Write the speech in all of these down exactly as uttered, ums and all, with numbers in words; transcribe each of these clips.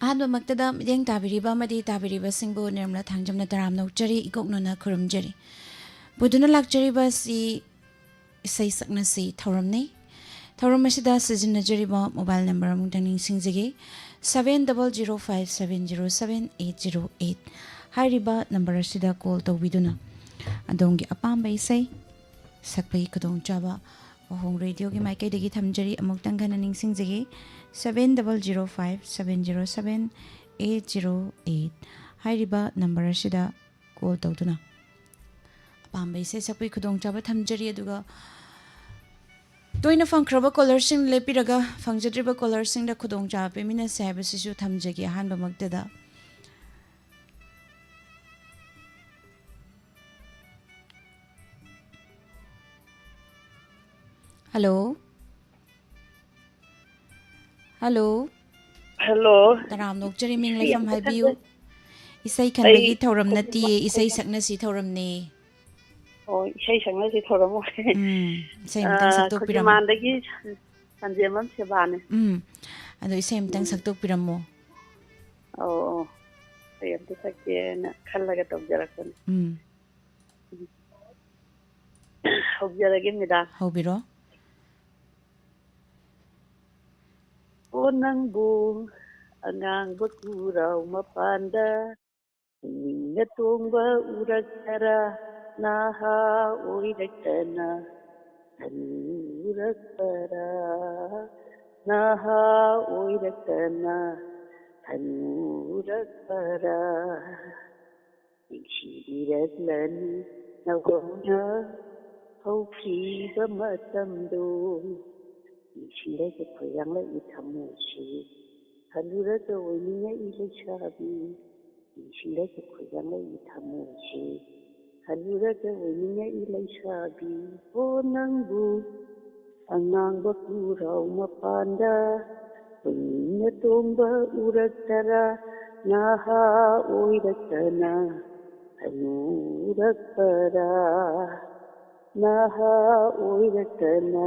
ꯑꯍꯥꯟꯕꯃꯛꯇꯗ ꯃꯤꯠꯌꯦꯡ ꯇꯥꯕꯤꯔꯤꯕ ꯑꯃꯗꯤ ꯇꯥꯕꯤꯔꯤꯕꯁꯤꯡꯕꯨ ꯅꯤꯔꯃꯂꯥ ꯊꯥꯡꯖꯝꯅ ꯇꯔꯥꯝꯅ ꯑꯣꯛꯆꯔꯤ, ꯏꯀꯣꯛꯅꯅ ꯈꯨꯔꯨꯝꯖꯔꯤ꯫ ꯄꯨꯗꯨꯅ ꯂꯥꯛꯆꯔꯤꯕ ꯑꯁꯤ ꯏꯁꯩ ꯁꯛꯅꯁꯤ ꯊꯧꯔꯝꯅꯤ꯫ ꯊꯧꯔꯝ ꯑꯁꯤꯗ ꯁꯤꯖꯤꯟꯅꯖꯔꯤꯕ mobile number ꯑꯃꯨꯛꯇꯪ ꯅꯤꯡꯁꯤꯡꯖꯒꯦ, seven double zero five seven zero seven eight zero eight꯫ ꯍꯥꯏꯔꯤꯕ number ꯑꯁꯤꯗ call ꯇꯧꯕꯤꯗꯨꯅ ꯑꯗꯣꯝꯒꯤ ꯑꯄꯥꯝꯕ ꯏꯁꯩ ꯁꯛꯄꯒꯤ ꯈꯨꯗꯣꯡꯆꯥꯕ ꯋꯥꯍꯣꯡ ꯔꯦꯗꯤꯑꯣꯒꯤ ꯃꯥꯏꯀꯩꯗꯒꯤ ꯊꯝꯖꯔꯤ꯫ ꯑꯃꯨꯛꯇꯪ ꯍꯟꯅ ꯅꯤꯡꯁꯤꯡꯖꯒꯦ, seven double zero five seven zero seven eight zero eight꯫ ꯍꯥꯏꯔꯤꯕ number ꯑꯁꯤꯗ call ꯇꯧꯗꯨꯅ ꯑꯄꯥꯝꯕ ꯏꯁꯩ ꯁꯛꯄꯒꯤ ꯈꯨꯗꯣꯡꯆꯥꯕ ꯊꯝꯖꯔꯤ꯫ ꯑꯗꯨꯒ ꯇꯣꯏꯅ ꯐꯪꯈ꯭ꯔꯕ callerꯁꯤꯡ ꯂꯦꯞꯄꯤꯔꯒ ꯐꯪꯖꯗ꯭ꯔꯤꯕ callerꯁꯤꯡꯗ ꯈꯨꯗꯣꯡꯆꯥꯕ ꯄꯤꯃꯤꯟꯅꯁꯦ ꯍꯥꯏꯕꯁꯤꯁꯨ ꯊꯝꯖꯒꯦ ꯑꯍꯥꯟꯕꯃꯛꯇꯗ꯫ Hello꯫ Hello꯫ Hello꯫ ꯇꯔꯥꯝꯅ ꯑꯣꯛꯆꯔꯤ, ꯃꯤꯡ ꯏꯁꯩ ꯂꯩꯐꯝ ꯑꯝꯇ ꯍꯥꯏꯕꯤꯌꯨ꯫ ꯈꯟꯖꯩ꯫ ꯏꯁꯩ ꯈꯟꯕꯒꯤ ꯑꯩ ꯊꯧꯔꯝ ꯅꯠꯇꯤꯌꯦ, ꯏꯁꯩ ꯁꯛꯅꯁꯤ ꯊꯧꯔꯝꯅꯦ꯫ ꯑꯣ, ꯏꯁꯩ ꯁꯛꯅꯁꯤ ꯊꯧꯔꯝ ꯑꯣꯏꯔꯦ꯫ ꯎꯝ, ꯏꯁꯩ ꯑꯝꯇꯪ ꯑꯥ, ꯁꯛꯇꯣꯛꯄꯤꯔꯝꯃꯣ꯫ ꯈꯨꯖꯤꯃꯥꯟꯗꯒꯤ ꯁꯟꯖꯦꯝꯕꯝ ꯁꯦꯕꯥꯅꯦ꯫ ꯎꯝ, ꯑꯗꯣ ꯏꯁꯩ ꯑꯝꯇꯪ ꯎꯝ꯫ ꯁꯛꯇꯣꯛꯄꯤꯔꯝꯃꯣ꯫ ꯑꯣ, ꯑꯣ꯫ ꯏꯁꯩ ꯑꯝꯇ ꯁꯛꯀꯦꯅ ꯈꯜꯂꯒ ꯇꯧꯖꯔꯛꯄꯅꯦ꯫ ꯎꯝ꯫ ꯍꯧꯖꯔꯒꯦ, ꯃꯦꯗꯥꯝ꯫ ꯍꯧꯕꯤꯔꯣ꯫ ꯑꯣ, ꯅꯪꯕꯨ ꯑꯉꯥꯡꯕ ꯈꯨꯔꯥꯎ ꯃꯄꯥꯟꯗ ꯅꯤꯡꯅ ꯇꯣꯡꯕ ꯎꯔꯛꯇꯔꯥ, ꯅꯍꯥ ꯑꯣꯏꯔꯛꯇꯅ ꯍꯅꯨꯔꯛꯄꯔꯥ, ꯅꯍꯥ ꯑꯣꯏꯔꯛꯇꯅ ꯍꯅꯨꯔꯛꯄꯔꯥ꯫ ꯅꯤꯡꯁꯤꯡꯕꯤꯔꯛꯂꯅꯤ ꯅꯧꯍꯧꯅ ꯍꯧꯈꯤꯕ ꯃꯇꯝꯗꯣ꯫ ꯅꯤꯡꯁꯤꯡꯂꯒ ꯈꯣꯏꯔꯥꯡꯂꯛꯏ ꯊꯃꯣꯏꯁꯤ, ꯍꯜꯂꯨꯔꯒ ꯑꯣꯏꯅꯤꯡꯉꯛꯏ ꯂꯩꯁꯥꯕꯤ꯫ ꯅꯤꯡꯁꯤꯡꯂꯒ ꯈꯣꯏꯔꯥꯡꯂꯛꯏ ꯊꯃꯣꯏꯁꯤ, ꯍꯜꯂꯨꯔꯒ ꯑꯣꯏꯅꯤꯡꯉꯛꯏ ꯂꯩꯁꯥꯕꯤ꯫ ꯑꯣ ꯅꯪꯕꯨ ꯑꯉꯥꯡꯕ ꯈꯨꯔꯥꯎ ꯃꯄꯥꯟꯗ ꯍꯨꯏꯅ ꯇꯣꯡꯕ ꯎꯔꯛꯇꯔꯥ, ꯅꯍꯥ ꯑꯣꯏꯔꯛꯇꯅ ꯍꯅꯨꯔꯛꯄꯔꯥ, ꯅꯍꯥ ꯑꯣꯏꯔꯛꯇꯅ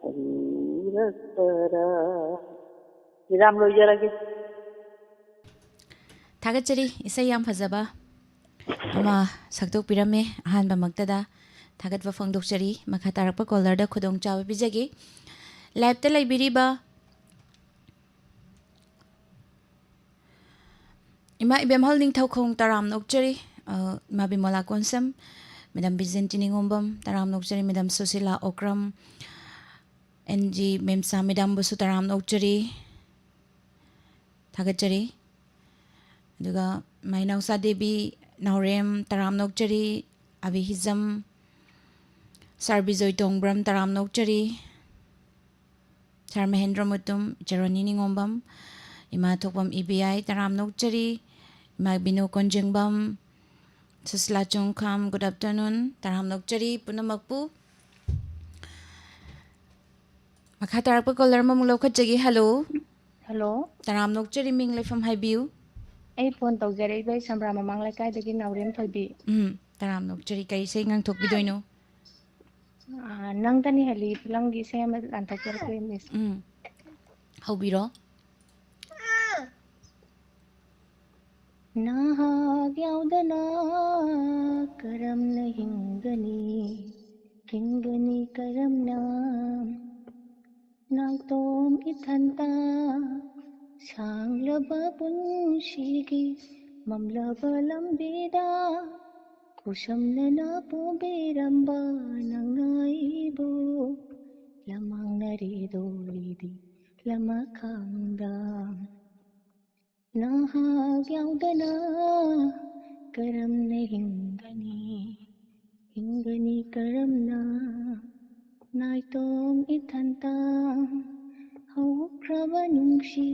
ꯍꯅꯨꯔꯛꯄꯔꯥ꯫ ꯃꯦꯗꯥꯝ, ꯂꯣꯏꯖꯔꯒꯦ꯫ ꯊꯥꯒꯠꯆꯔꯤ, ꯏꯁꯩ ꯌꯥꯝ ꯐꯖꯕ ꯑꯃ ꯁꯛꯇꯣꯛꯄꯤꯔꯝꯃꯦ꯫ ꯑꯍꯥꯟꯕꯃꯛꯇꯗ ꯊꯥꯒꯠꯄ ꯐꯣꯡꯗꯣꯛꯆꯔꯤ꯫ ꯃꯈꯥ ꯇꯥꯔꯛꯄ ꯀꯣꯂꯔꯗ ꯈꯨꯗꯣꯡꯆꯥꯕ ꯄꯤꯖꯒꯦ꯫ ꯂꯥꯏꯞꯇ ꯂꯩꯕꯤꯔꯤꯕ ꯏꯃꯥ ꯏꯕꯦꯝꯍꯜ ꯅꯤꯡꯊꯧꯈꯣꯡ ꯇꯔꯥꯝꯅ ꯑꯣꯛꯆꯔꯤ꯫ ꯑ, ꯏꯃꯥ ꯕꯤꯃꯣꯂꯥ ꯀꯣꯟꯁꯝ, ꯃꯦꯗꯥꯝ ꯕꯤꯖꯦꯟꯇꯤ ꯅꯤꯉꯣꯝꯕꯝ ꯇꯔꯥꯝꯅ ꯑꯣꯛꯆꯔꯤ꯫ Madam Sushila Okram, and G ꯃꯦꯝꯆꯥ ꯃꯦꯗꯥꯝꯕꯨꯁꯨ ꯇꯔꯥꯝꯅ ꯑꯣꯛꯆꯔꯤ, ꯊꯥꯒꯠꯆꯔꯤ꯫ ꯑꯗꯨꯒ ꯃꯥꯏꯅꯥꯎꯆꯥ ꯗꯦꯕꯤ ꯅꯥꯎꯔꯦꯝ ꯇꯔꯥꯝꯅ ꯑꯣꯛꯆꯔꯤ꯫ ꯑꯕꯤ ꯍꯤꯖꯝ, ꯁꯥꯔ ꯕꯤꯖꯣꯏ ꯇꯣꯡꯕ꯭ꯔꯝ ꯇꯔꯥꯝꯅ ꯑꯣꯛꯆꯔꯤ꯫ ꯁꯥꯔ ꯃꯍꯦꯟꯗ꯭ꯔ ꯃꯨꯇꯨꯝ, ꯏꯆꯦ ꯔꯣꯅꯤ ꯅꯤꯉꯣꯝꯕꯝ, ꯏꯃꯥ ꯊꯣꯛꯄꯝ ꯏꯕꯤꯌꯥꯏ ꯇꯔꯥꯝꯅ ꯑꯣꯛꯆꯔꯤ꯫ ꯏꯃꯥ ꯕꯤꯅꯨ ꯀꯣꯟꯖꯤꯡꯕꯝ, ꯁꯨꯁꯤꯂꯥ ꯆꯣꯡꯈꯥꯝ, good afternoon, ꯇꯔꯥꯝꯅ ꯑꯣꯛꯆꯔꯤ ꯄꯨꯝꯅꯃꯛꯄꯨ꯫ ꯃꯈꯥ ꯇꯥꯔꯛꯄ ꯀꯣꯂꯔ ꯑꯃꯃꯨꯛ ꯂꯧꯈꯠꯆꯒꯦ꯫ ꯍꯜꯂꯣ꯫ ꯍꯜꯂꯣ꯫ ꯇꯔꯥꯝꯅ ꯑꯣꯛꯆꯔꯤ, ꯃꯤꯡ ꯂꯩꯐꯝ ꯍꯥꯏꯕꯤꯌꯨ꯫ ꯑꯩ ꯐꯣꯟ ꯇꯧꯖꯔꯛꯏꯕ ꯑꯩ ꯁꯝꯕ꯭ꯔꯥ ꯃꯃꯥꯡ ꯂꯩꯀꯥꯏꯗꯒꯤ ꯅꯥꯎꯔꯦꯝ ꯊꯣꯏꯕꯤ꯫ ꯎꯝ, ꯇꯔꯥꯝꯅ ꯑꯣꯛꯆꯔꯤ꯫ ꯀꯔꯤ ꯏꯁꯩ ꯉꯥꯡꯊꯣꯛꯄꯤꯗꯣꯏꯅꯣ? ꯑꯥ, ꯅꯪꯇꯅꯤ ꯍꯦꯜꯂꯤ ꯐꯤꯂꯝꯒꯤ ꯏꯁꯩ ꯑꯃ ꯂꯥꯟꯊꯣꯛꯆꯔꯛꯀꯦ, ꯃꯤꯁ꯫ ꯎꯝ, ꯍꯧꯕꯤꯔꯣ꯫ ꯅꯍꯥꯛ ꯌꯥꯎꯗꯅ ꯀꯔꯝꯅ ꯍꯤꯡꯒꯅꯤ, ꯍꯤꯡꯒꯅꯤ ꯀꯔꯝꯅ? ꯅꯥꯏꯇꯣꯝ ꯏꯊꯟꯇ ꯁꯥꯡꯂꯕ ꯄꯨꯟꯁꯤꯒꯤ ꯃꯝꯂꯕ ꯂꯝꯕꯤꯗ ꯈꯨꯁꯝꯅꯅ ꯄꯨꯕꯤꯔꯝꯕ ꯅꯪꯅ ꯑꯩꯕꯨ ꯂꯃꯥꯡꯅꯔꯤꯗꯣ ꯑꯩꯗꯤ ꯂꯃꯈꯥꯡꯗ꯫ ꯅꯍꯥꯛ ꯌꯥꯎꯗꯅ ꯀꯔꯝꯅ ꯍꯤꯡꯒꯅꯤ? ꯍꯤꯡꯒꯅꯤ ꯀꯔꯝꯅ? ꯅꯥꯏꯇꯣꯝ ꯏꯊꯟꯇ ꯍꯧꯈ꯭ꯔꯕ ꯅꯨꯡꯁꯤ꯫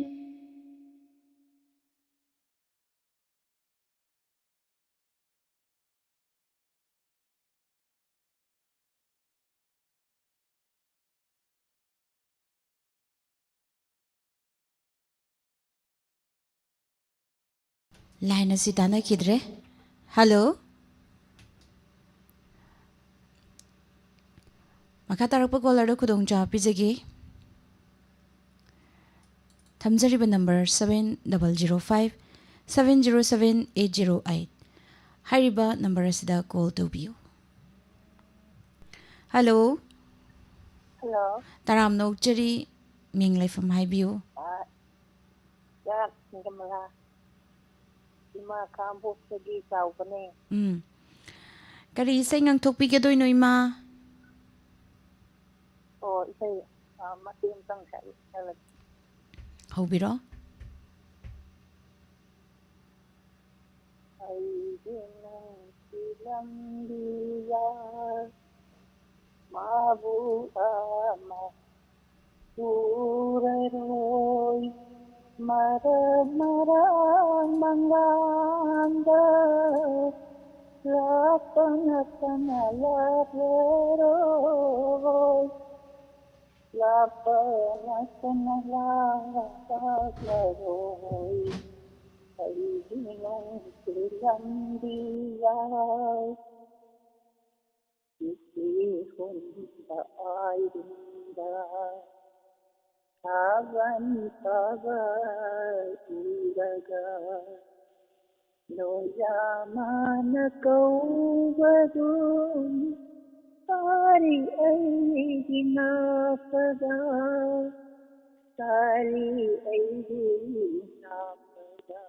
ꯂꯥꯏꯟ ꯑꯁꯤ ꯇꯥꯟꯅꯈꯤꯗ꯭ꯔꯦ꯫ ꯍꯜꯂꯣ꯫ ꯃꯈꯥ ꯇꯥꯔꯛꯄ ꯀꯣꯂꯔꯗ ꯈꯨꯗꯣꯡꯆꯥꯕ ꯄꯤꯖꯒꯦ꯫ ꯊꯝꯖꯔꯤꯕ number seven double zero five seven zero seven eight zero eight ꯍꯥꯏꯔꯤꯕ ꯅꯝꯕꯔ ꯑꯁꯤꯗ ꯀꯣꯜ ꯇꯧꯕꯤꯌꯨ꯫ ꯍꯜꯂꯣ꯫ ꯍꯜꯂꯣ꯫ ꯇꯔꯥꯝꯅ ꯑꯣꯛꯆꯔꯤ꯫ ꯃꯤꯡ ꯂꯩꯐꯝ ꯍꯥꯏꯕꯤꯌꯨ꯫ ꯑꯥ, ꯌꯥ, ꯁꯤꯡꯖꯃꯂꯥ꯫ ꯏꯃꯥ ꯈꯥꯉꯕꯣꯛꯇꯒꯤ ꯆꯥꯎꯕꯅꯦ꯫ ꯎꯝ꯫ ꯀꯔꯤ ꯏꯁꯩ ꯉꯥꯡꯊꯣꯛꯄꯤꯒꯗꯣꯏꯅꯣ, ꯏꯃꯥ? ꯑꯣ, ꯏꯁꯩ, ꯑꯥ, ꯃꯇꯦꯛ ꯑꯃꯇꯪ ꯁꯛꯂꯛꯀꯦ꯫ ꯍꯧꯕꯤꯔꯣ꯫ ꯑꯩꯒꯤ ꯅꯨꯡꯁꯤ ꯂꯝꯕꯤꯗ ꯃꯥꯕꯨ ꯑꯃ ꯎꯔꯔꯣꯏ꯫ ꯃꯔꯛ ꯃꯔꯛ ꯃꯪꯂꯥꯟꯗ ꯂꯥꯛꯄ ꯅꯠꯇꯅ ꯂꯥꯛꯂꯔꯣꯏ꯫ ꯂꯥꯛꯄ ꯅꯠꯇꯅ ꯂꯥꯛꯂꯔꯣꯏ꯫ ꯑꯩꯒꯤ ꯅꯨꯡꯁꯤ ꯂꯝꯕꯤꯗ ꯏꯆꯦ ꯍꯨꯟꯕ ꯑꯥꯏꯔꯤꯗ ꯊꯥꯕꯜ ꯐꯥꯕ ꯎꯔꯒ ꯅꯣꯌꯥ ꯃꯥꯅ ꯀꯧꯕꯒꯨꯝ ꯇꯥꯔꯤ ꯑꯩꯒꯤ ꯅꯥꯄꯗ, ꯇꯥꯔꯤ ꯑꯩꯒꯤ ꯅꯥꯄꯗ꯫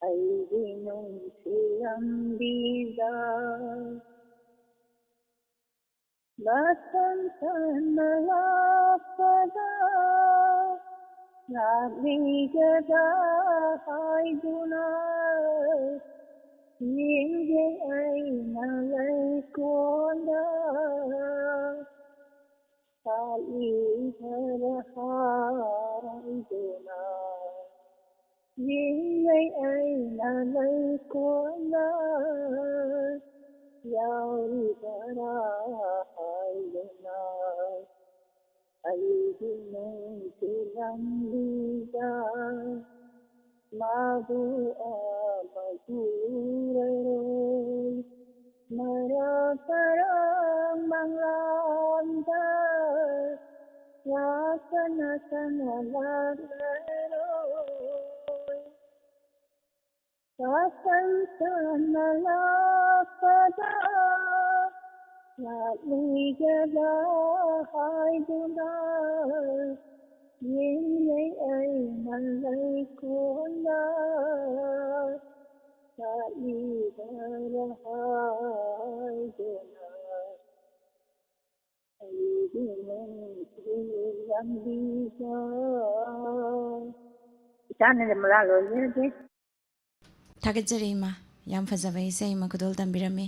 ꯑꯩꯒꯤ ꯅꯨꯡꯁꯤ ꯂꯝꯕꯤꯗ ꯕꯁꯟꯇꯅ ꯂꯥꯛꯄꯗ ꯂꯥꯛꯂꯤꯒꯗ ꯍꯥꯏꯗꯨꯅ ꯌꯦꯡꯒꯦ ꯑꯩꯅ ꯂꯩꯀꯣꯜꯗ꯫ ꯁꯥꯠꯂꯤꯕꯔꯥ ꯍꯥꯏꯗꯨꯅ ꯌꯦꯡꯂꯩ ꯑꯩꯅ ꯂꯩꯀꯣꯜꯗ ꯌꯥꯎꯔꯤꯕꯔꯥ ꯍꯥꯏꯗꯨꯅ꯫ ꯑꯩꯒꯤ ꯅꯨꯡꯁꯤ ꯂꯝꯕꯤꯗ ꯃꯥꯕꯨ ꯑꯃ ꯎꯔꯔꯣꯏ꯫ ꯃꯔꯛ ꯃꯔꯛ ꯃꯪꯂꯥꯟꯗ ꯂꯥꯛꯄ ꯅꯠꯇꯅ ꯂꯥꯛꯂꯔꯣꯏ꯫ ꯇꯥꯁꯟ ꯇꯥꯅ ꯂꯥꯛꯄꯗ ꯂꯥꯛꯂꯤꯒꯗ ꯍꯥꯏꯗꯨꯅ ꯌꯦꯡꯂꯩ ꯑꯩꯅ ꯂꯩꯀꯣꯜꯗ ꯂꯥꯛꯂꯤꯕꯔ ꯍꯥꯏꯗꯨꯅ ꯑꯩꯒꯤ ꯅꯪꯒꯤ ꯂꯝꯕꯤꯗ꯫ ꯏꯆꯥ ꯅꯤꯔꯃꯂꯥ ꯂꯣꯏꯖꯔꯒꯦ꯫ ꯊꯥꯒꯠꯆꯔꯤ ꯏꯃꯥ, ꯌꯥꯝ ꯐꯖꯕ ꯏꯁꯩ ꯑꯃ ꯈꯨꯗꯣꯜ ꯇꯝꯕꯤꯔꯝꯃꯤ꯫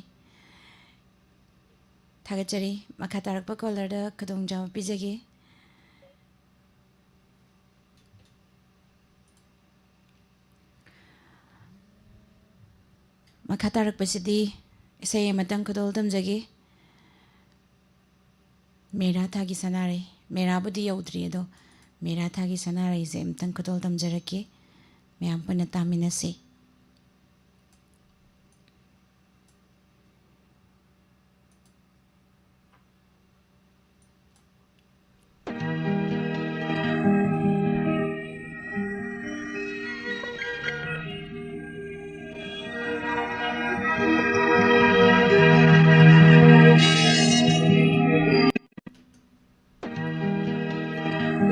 ꯊꯥꯒꯠꯆꯔꯤ꯫ ꯃꯈꯥ ꯇꯥꯔꯛꯄ ꯀꯣꯂꯔꯗ ꯈꯨꯗꯣꯡꯆꯥꯕ ꯄꯤꯖꯒꯦ꯫ ꯃꯈꯥ ꯇꯥꯔꯛꯄꯁꯤꯗꯤ ꯏꯁꯩ ꯑꯃꯇꯪ ꯈꯨꯗꯣꯜ ꯇꯝꯖꯒꯦ꯫ ꯃꯦꯔꯥ ꯊꯥꯒꯤ ꯁꯅꯥꯔꯩ, ꯃꯦꯔꯥꯕꯨꯗꯤ ꯌꯧꯗ꯭ꯔꯤ, ꯑꯗꯣ ꯃꯦꯔꯥ ꯊꯥꯒꯤ ꯁꯅꯥꯔꯩꯁꯦ ꯑꯃꯇꯪ ꯈꯨꯗꯣꯜ ꯇꯝꯖꯔꯛꯀꯦ꯫ ꯃꯌꯥꯝ ꯄꯨꯟꯅ ꯇꯥꯃꯤꯟꯅꯁꯤ꯫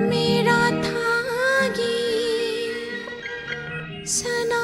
ꯃꯦꯔꯥ ꯊꯥꯒꯤ ꯁꯅꯥ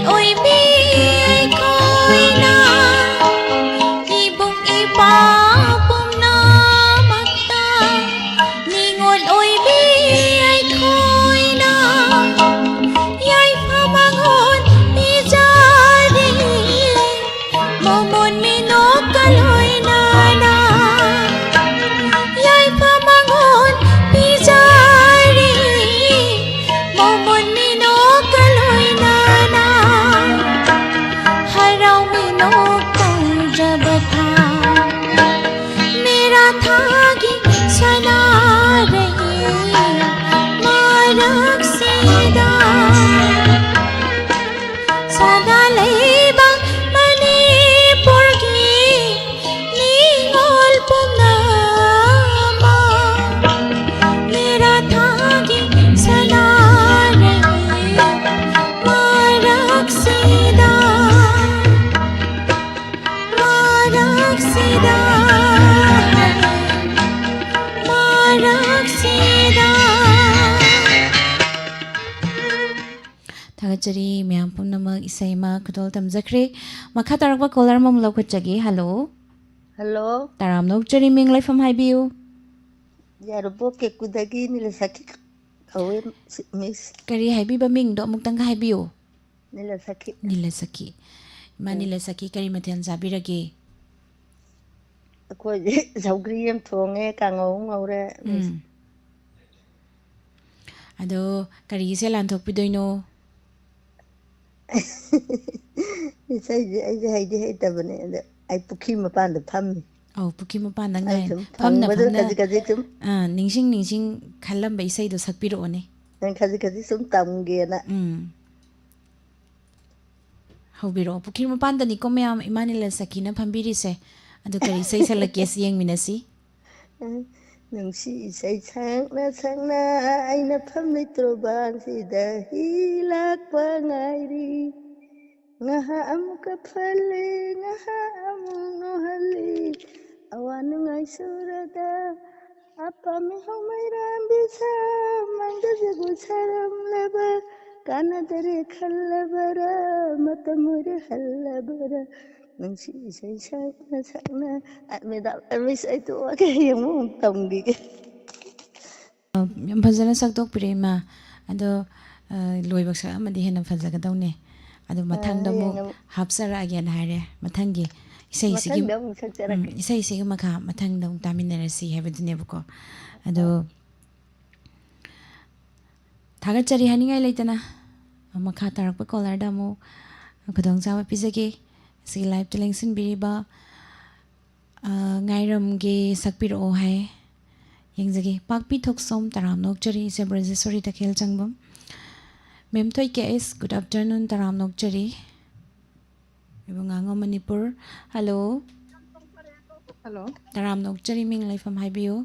ꯑꯣꯏꯕꯤ ꯑꯩꯈꯣꯏꯅ ꯏꯕꯨꯡ ꯏꯄꯥ ꯄꯨꯝꯅꯃꯛꯇ ꯅꯤꯉꯣꯜ ꯑꯣꯏꯕꯤ ꯑꯩꯈꯣꯏꯅ ꯌꯥꯏꯐ ꯃꯉꯣꯟ ꯄꯤꯖꯔꯤ꯫ ꯃꯃꯣꯟ ꯃꯤꯅꯣꯛꯀ ꯂꯣꯏꯅꯅ ꯌꯥꯏꯐ ꯃꯉꯣꯟ ꯄꯤꯖꯔꯤ꯫ ꯃꯃꯣꯟ ꯃꯤꯅꯣꯛꯀ ꯂꯣꯏꯅꯅ ꯍꯔꯥꯎ ꯃꯤꯅꯣꯛ ꯇꯧꯖꯕ ꯊꯥ꯫ ꯃꯦꯔꯥ ꯊꯥꯒꯤ ꯁꯅꯥꯔꯩ ꯃꯔꯛꯁꯤꯗ ꯁꯅꯥ ꯂꯩꯕꯥꯛ ꯃꯅꯤꯄꯨꯔꯒꯤ ꯅꯤꯉꯣꯜ ꯄꯨꯝꯅꯃꯛ ꯃꯦꯔꯥ ꯊꯥꯒꯤ ꯁꯅꯥꯔꯩ ꯃꯔꯛꯁꯤꯗ ꯃꯔꯛꯁꯤꯗ ꯃꯔꯛꯁꯤꯗ ꯊꯥꯒꯠꯆꯔꯤ ꯃꯌꯥꯝ ꯄꯨꯝꯅꯃꯛ꯫ ꯏꯁꯩ ꯑꯃ ꯈꯨꯗꯣꯜ ꯇꯝꯖꯈ꯭ꯔꯦ꯫ ꯃꯈꯥ ꯇꯥꯔꯛꯄ caller ꯑꯃꯃꯨꯛ ꯂꯧꯈꯠꯆꯒꯦ꯫ Hello꯫ Hello꯫ ꯇꯔꯥꯝꯅ ꯑꯣꯛꯆꯔꯤ, ꯃꯤꯡ ꯂꯩꯐꯝ ꯍꯥꯏꯕꯤꯌꯨ꯫ ꯌꯥꯏꯔꯤꯄꯣꯛ ꯀꯦꯀꯨꯗꯒꯤ ꯅꯤꯂꯁꯈꯤ ꯀꯧꯋꯦ, ꯃꯤꯁ꯫ ꯀꯔꯤ ꯍꯥꯏꯕꯤꯕ ꯃꯤꯡꯗꯣ ꯑꯃꯨꯛꯇꯪꯒ ꯍꯥꯏꯕꯤꯌꯨ꯫ ꯅꯤꯂꯁꯈꯤ꯫ ꯅꯤꯂꯁꯈꯤ꯫ ꯏꯃꯥ ꯎꯝ꯫ ꯅꯤꯂꯁꯈꯤ, ꯀꯔꯤ ꯃꯊꯦꯜ ꯆꯥꯕꯤꯔꯒꯦ? ꯑꯩꯈꯣꯏꯗꯤ ꯁꯧꯒ꯭ꯔꯤ ꯑꯃ ꯊꯣꯡꯉꯦ, ꯀꯥꯡꯉꯧ ꯑꯃ ꯉꯧꯔꯦ, ꯃꯤꯁ꯫ ꯎꯝ꯫ ꯑꯗꯣ ꯀꯔꯤ ꯏꯁꯩ ꯂꯥꯟꯊꯣꯛꯄꯤꯗꯣꯏꯅꯣ? ꯏꯁꯩꯁꯦ ꯑꯩꯁꯦ ꯍꯩꯗꯤ ꯍꯩꯇꯕꯅꯦ, ꯑꯗ ꯑꯩ ꯄꯨꯈ꯭ꯔꯤ ꯃꯄꯥꯟꯗ ꯐꯝꯃꯤ꯫ ꯑꯧ, ꯄꯨꯈ꯭ꯔꯤ ꯃꯄꯥꯟꯗ ꯑꯩ ꯉꯥꯏ-, ꯁꯨꯝ ꯐꯝꯅ ꯐꯪꯕꯗꯨ ꯐꯝꯅ, ꯈꯖꯤꯛ ꯈꯖꯤꯛ ꯁꯨꯝ ꯑꯥ, ꯅꯤꯡꯁꯤꯡ ꯅꯤꯡꯁꯤꯡ ꯈꯜꯂꯝꯕ ꯏꯁꯩꯗꯣ ꯁꯛꯄꯤꯔꯛꯑꯣꯅꯦ꯫ ꯅꯪ ꯈꯖꯤꯛ ꯈꯖꯤꯛ ꯁꯨꯝ ꯇꯝꯒꯦꯅ꯫ ꯎꯝ꯫ ꯍꯧꯕꯤꯔꯛꯑꯣ꯫ ꯄꯨꯈ꯭ꯔꯤ ꯃꯄꯥꯟꯗꯅꯤꯀꯣ ꯃꯌꯥꯝ ꯏꯃꯥ ꯅꯤꯂꯁꯈꯤꯅ ꯐꯝꯕꯤꯔꯤꯁꯦ꯫ ꯑꯗꯨ ꯀꯔꯤ ꯏꯁꯩ ꯁꯛꯂꯛꯀꯦ ꯁꯤ ꯌꯦꯡꯃꯤꯟꯅꯁꯤ꯫ ꯅꯨꯡꯁꯤ ꯏꯁꯩ ꯁꯛꯅ ꯁꯛꯅ ꯑꯩꯅ ꯐꯝꯂꯤ ꯇꯣꯔꯕꯥꯟꯁꯤꯗ ꯍꯤ ꯂꯥꯛꯄ ꯉꯥꯏꯔꯤ꯫ ꯉꯥꯏꯍꯥꯛ ꯑꯃꯨꯛꯀ ꯐꯜꯂꯤ, ꯉꯥꯏꯍꯥꯛ ꯑꯃꯨꯛ ꯅꯣꯛꯍꯜꯂꯤ꯫ ꯑꯋꯥ ꯅꯨꯡꯉꯥꯏ ꯁꯨꯔꯗ ꯑꯄꯥꯝꯃꯤ ꯍꯧꯃꯩꯔꯥꯝꯕꯤ ꯁꯥꯃꯪꯗ ꯖꯒꯣꯏ ꯁꯥꯔꯝꯂꯕ ꯀꯥꯟꯅꯗꯔꯦ ꯈꯜꯂꯕꯔꯥ, ꯃꯇꯝ ꯑꯣꯏꯔꯦ ꯍꯜꯂꯕꯔꯥ, ꯅꯨꯡꯁꯤ ꯏꯁꯩ ꯁꯛꯅ ꯁꯛꯅ꯫ ꯑ, ꯃꯦꯗꯥꯝ, ꯑ, ꯃꯤꯁ, ꯑꯩ ꯇꯣꯛꯑꯒꯦ, ꯍꯌꯦꯡ ꯑꯃꯨꯛ ꯇꯝꯈꯤꯒꯦ꯫ ꯌꯥꯝ ꯐꯖꯅ ꯁꯛꯇꯣꯛꯄꯤꯔꯦ ꯏꯃꯥ꯫ ꯑꯗꯣ, ꯑ, ꯂꯣꯏꯕ ꯁꯛꯑꯝꯃꯗꯤ ꯍꯦꯟꯅ ꯐꯖꯒꯗꯧꯅꯦ꯫ ꯑꯗꯣ ꯃꯊꯪꯗ ꯑꯃꯨꯛ ꯍꯌꯦꯡ ꯑꯃꯨꯛ ꯍꯥꯞꯆꯔꯛꯑꯒꯦꯅ ꯍꯥꯏꯔꯦ꯫ ꯃꯊꯪꯒꯤ ꯏꯁꯩꯁꯤꯒꯤ, ꯃꯊꯪꯗ ꯑꯃꯨꯛ ꯎꯝ, ꯁꯛꯆꯔꯛꯀꯦ꯫ ꯏꯁꯩꯁꯤꯒꯤ ꯃꯈꯥ ꯃꯊꯪꯗ ꯑꯃꯨꯛ ꯇꯥꯃꯤꯟꯅꯔꯁꯤ ꯍꯥꯏꯕꯗꯨꯅꯦꯕꯀꯣ꯫ ꯑꯗꯣ ꯊꯥꯒꯠꯆꯔꯤ ꯍꯥꯏꯅꯤꯡꯉꯥꯏ ꯂꯩꯇꯅ ꯃꯈꯥ ꯇꯥꯔꯛꯄ ꯀꯣꯂꯔꯗ ꯑꯃꯨꯛ ꯈꯨꯗꯣꯡꯆꯥꯕ ꯄꯤꯖꯒꯦ꯫ ꯁꯤꯒꯤ ꯂꯥꯏꯞꯇ ꯂꯦꯡꯁꯤꯟꯕꯤꯔꯤꯕ, ꯑ, ꯉꯥꯏꯔꯝꯒꯦ ꯁꯛꯄꯤꯔꯛꯑꯣ ꯍꯥꯏ꯫ ꯌꯦꯡꯖꯒꯦ꯫ ꯄꯥꯛꯄꯤ ꯊꯣꯛꯁꯣꯝ, ꯇꯔꯥꯝꯅ ꯑꯣꯛꯆꯔꯤ꯫ ꯏꯆꯦ ꯕ꯭ꯔꯖꯦꯁꯣꯔꯤ ꯇꯈꯦꯜ ꯆꯪꯕꯝ꯫ ꯃꯦꯝꯊꯣꯏ ꯀꯦ ꯑꯦꯁ, good afternoon, ꯇꯔꯥꯝꯅ ꯑꯣꯛꯆꯔꯤ꯫ ꯏꯕꯨꯡꯉꯥꯉꯣ ꯃꯅꯤꯄꯨꯔ꯫ ꯍꯜꯂꯣ꯫ ꯍꯜꯂꯣ꯫ ꯇꯔꯥꯝꯅ ꯑꯣꯛꯆꯔꯤ, ꯃꯤꯡ ꯂꯩꯐꯝ ꯍꯥꯏꯕꯤꯌꯨ꯫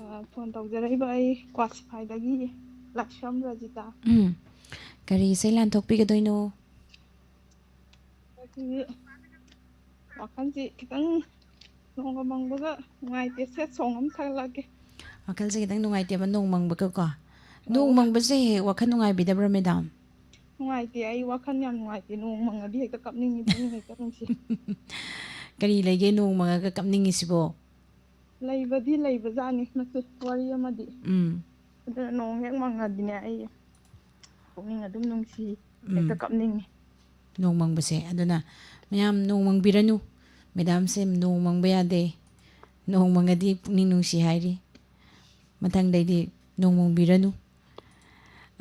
ꯑ, ꯐꯣꯟ ꯇꯧꯖꯔꯛꯏꯕ ꯑꯩ ꯀ꯭ꯋꯥꯁꯤꯐꯥꯏꯗꯒꯤ ꯂꯥꯏꯁ꯭ꯔꯝ ꯔꯖꯤꯇꯥ꯫ ꯎꯝ꯫ ꯀꯔꯤ ꯏꯁꯩ ꯂꯥꯟꯊꯣꯛꯄꯤꯒꯗꯣꯏꯅꯣ? ꯑꯩꯈꯣꯏꯒꯤ ꯋꯥꯈꯜꯁꯤ ꯈꯤꯇꯪ ꯅꯣꯡꯒ ꯃꯪꯕꯒ ꯅꯨꯡꯉꯥꯏꯇꯦ, ꯁꯦꯠ ꯁꯣꯡ ꯑꯃ ꯁꯛꯂꯛꯑꯒꯦ꯫ ꯋꯥꯈꯜꯁꯦ ꯈꯤꯇꯪ ꯅꯨꯡꯉꯥꯏꯇꯦꯕ, ꯅꯣꯡ ꯃꯪꯕꯒꯀꯣ꯫ ꯅꯣꯡ ꯑꯣ꯫ ꯃꯪꯕꯁꯦ ꯍꯦꯛ ꯍꯦꯛ ꯋꯥꯈꯜ ꯅꯨꯡꯉꯥꯏꯕꯤꯗꯕ꯭ꯔꯥ, ꯃꯦꯗꯥꯝ? ꯅꯨꯡꯉꯥꯏꯇꯦ, ꯑꯩ ꯋꯥꯈꯜ ꯌꯥꯝ ꯅꯨꯡꯉꯥꯏꯇꯦ, ꯅꯣꯡ ꯃꯪꯉꯗꯤ ꯍꯦꯛꯇ ꯀꯞꯅꯤꯡꯉꯤ, ꯄꯨꯛꯅꯤꯡ ꯍꯦꯛꯇ ꯅꯨꯡꯁꯤ꯫ ꯀꯔꯤ ꯂꯩꯒꯦ ꯅꯣꯡ ꯃꯪꯉꯒ ꯀꯞꯅꯤꯡꯉꯤꯁꯤꯕꯣ? ꯂꯩꯕꯗꯤ ꯂꯩꯕꯖꯥꯠꯅꯤ ꯃꯁꯤ ꯋꯥꯔꯤ ꯑꯃꯗꯤ꯫ ꯎꯝ꯫ ꯑꯗꯨꯅ ꯅꯣꯡ ꯍꯦꯛ ꯃꯪꯉꯗꯤꯅꯦ ꯑꯩ ꯄꯨꯛꯅꯤꯡ ꯑꯗꯨꯝ ꯅꯨꯡꯁꯤ, ꯍꯦꯛꯇ ꯎꯝ꯫ ꯀꯞꯅꯤꯡꯉꯤ꯫ ꯅꯣꯡ ꯃꯪꯕꯁꯦ꯫ ꯑꯗꯨꯅ ꯃꯌꯥꯝ ꯅꯣꯡ ꯃꯪꯕꯤꯔꯅꯨ꯫ ꯃꯦꯗꯥꯝꯁꯦ ꯅꯣꯡ ꯃꯪꯕ ꯌꯥꯗꯦ꯫ ꯅꯣꯡ ꯃꯪꯉꯗꯤ ꯄꯨꯛꯅꯤꯡ ꯅꯨꯡꯁꯤ ꯍꯥꯏꯔꯤ꯫ ꯃꯊꯪꯗꯩꯗꯤ ꯅꯣꯡ ꯃꯪꯕꯤꯔꯅꯨ꯫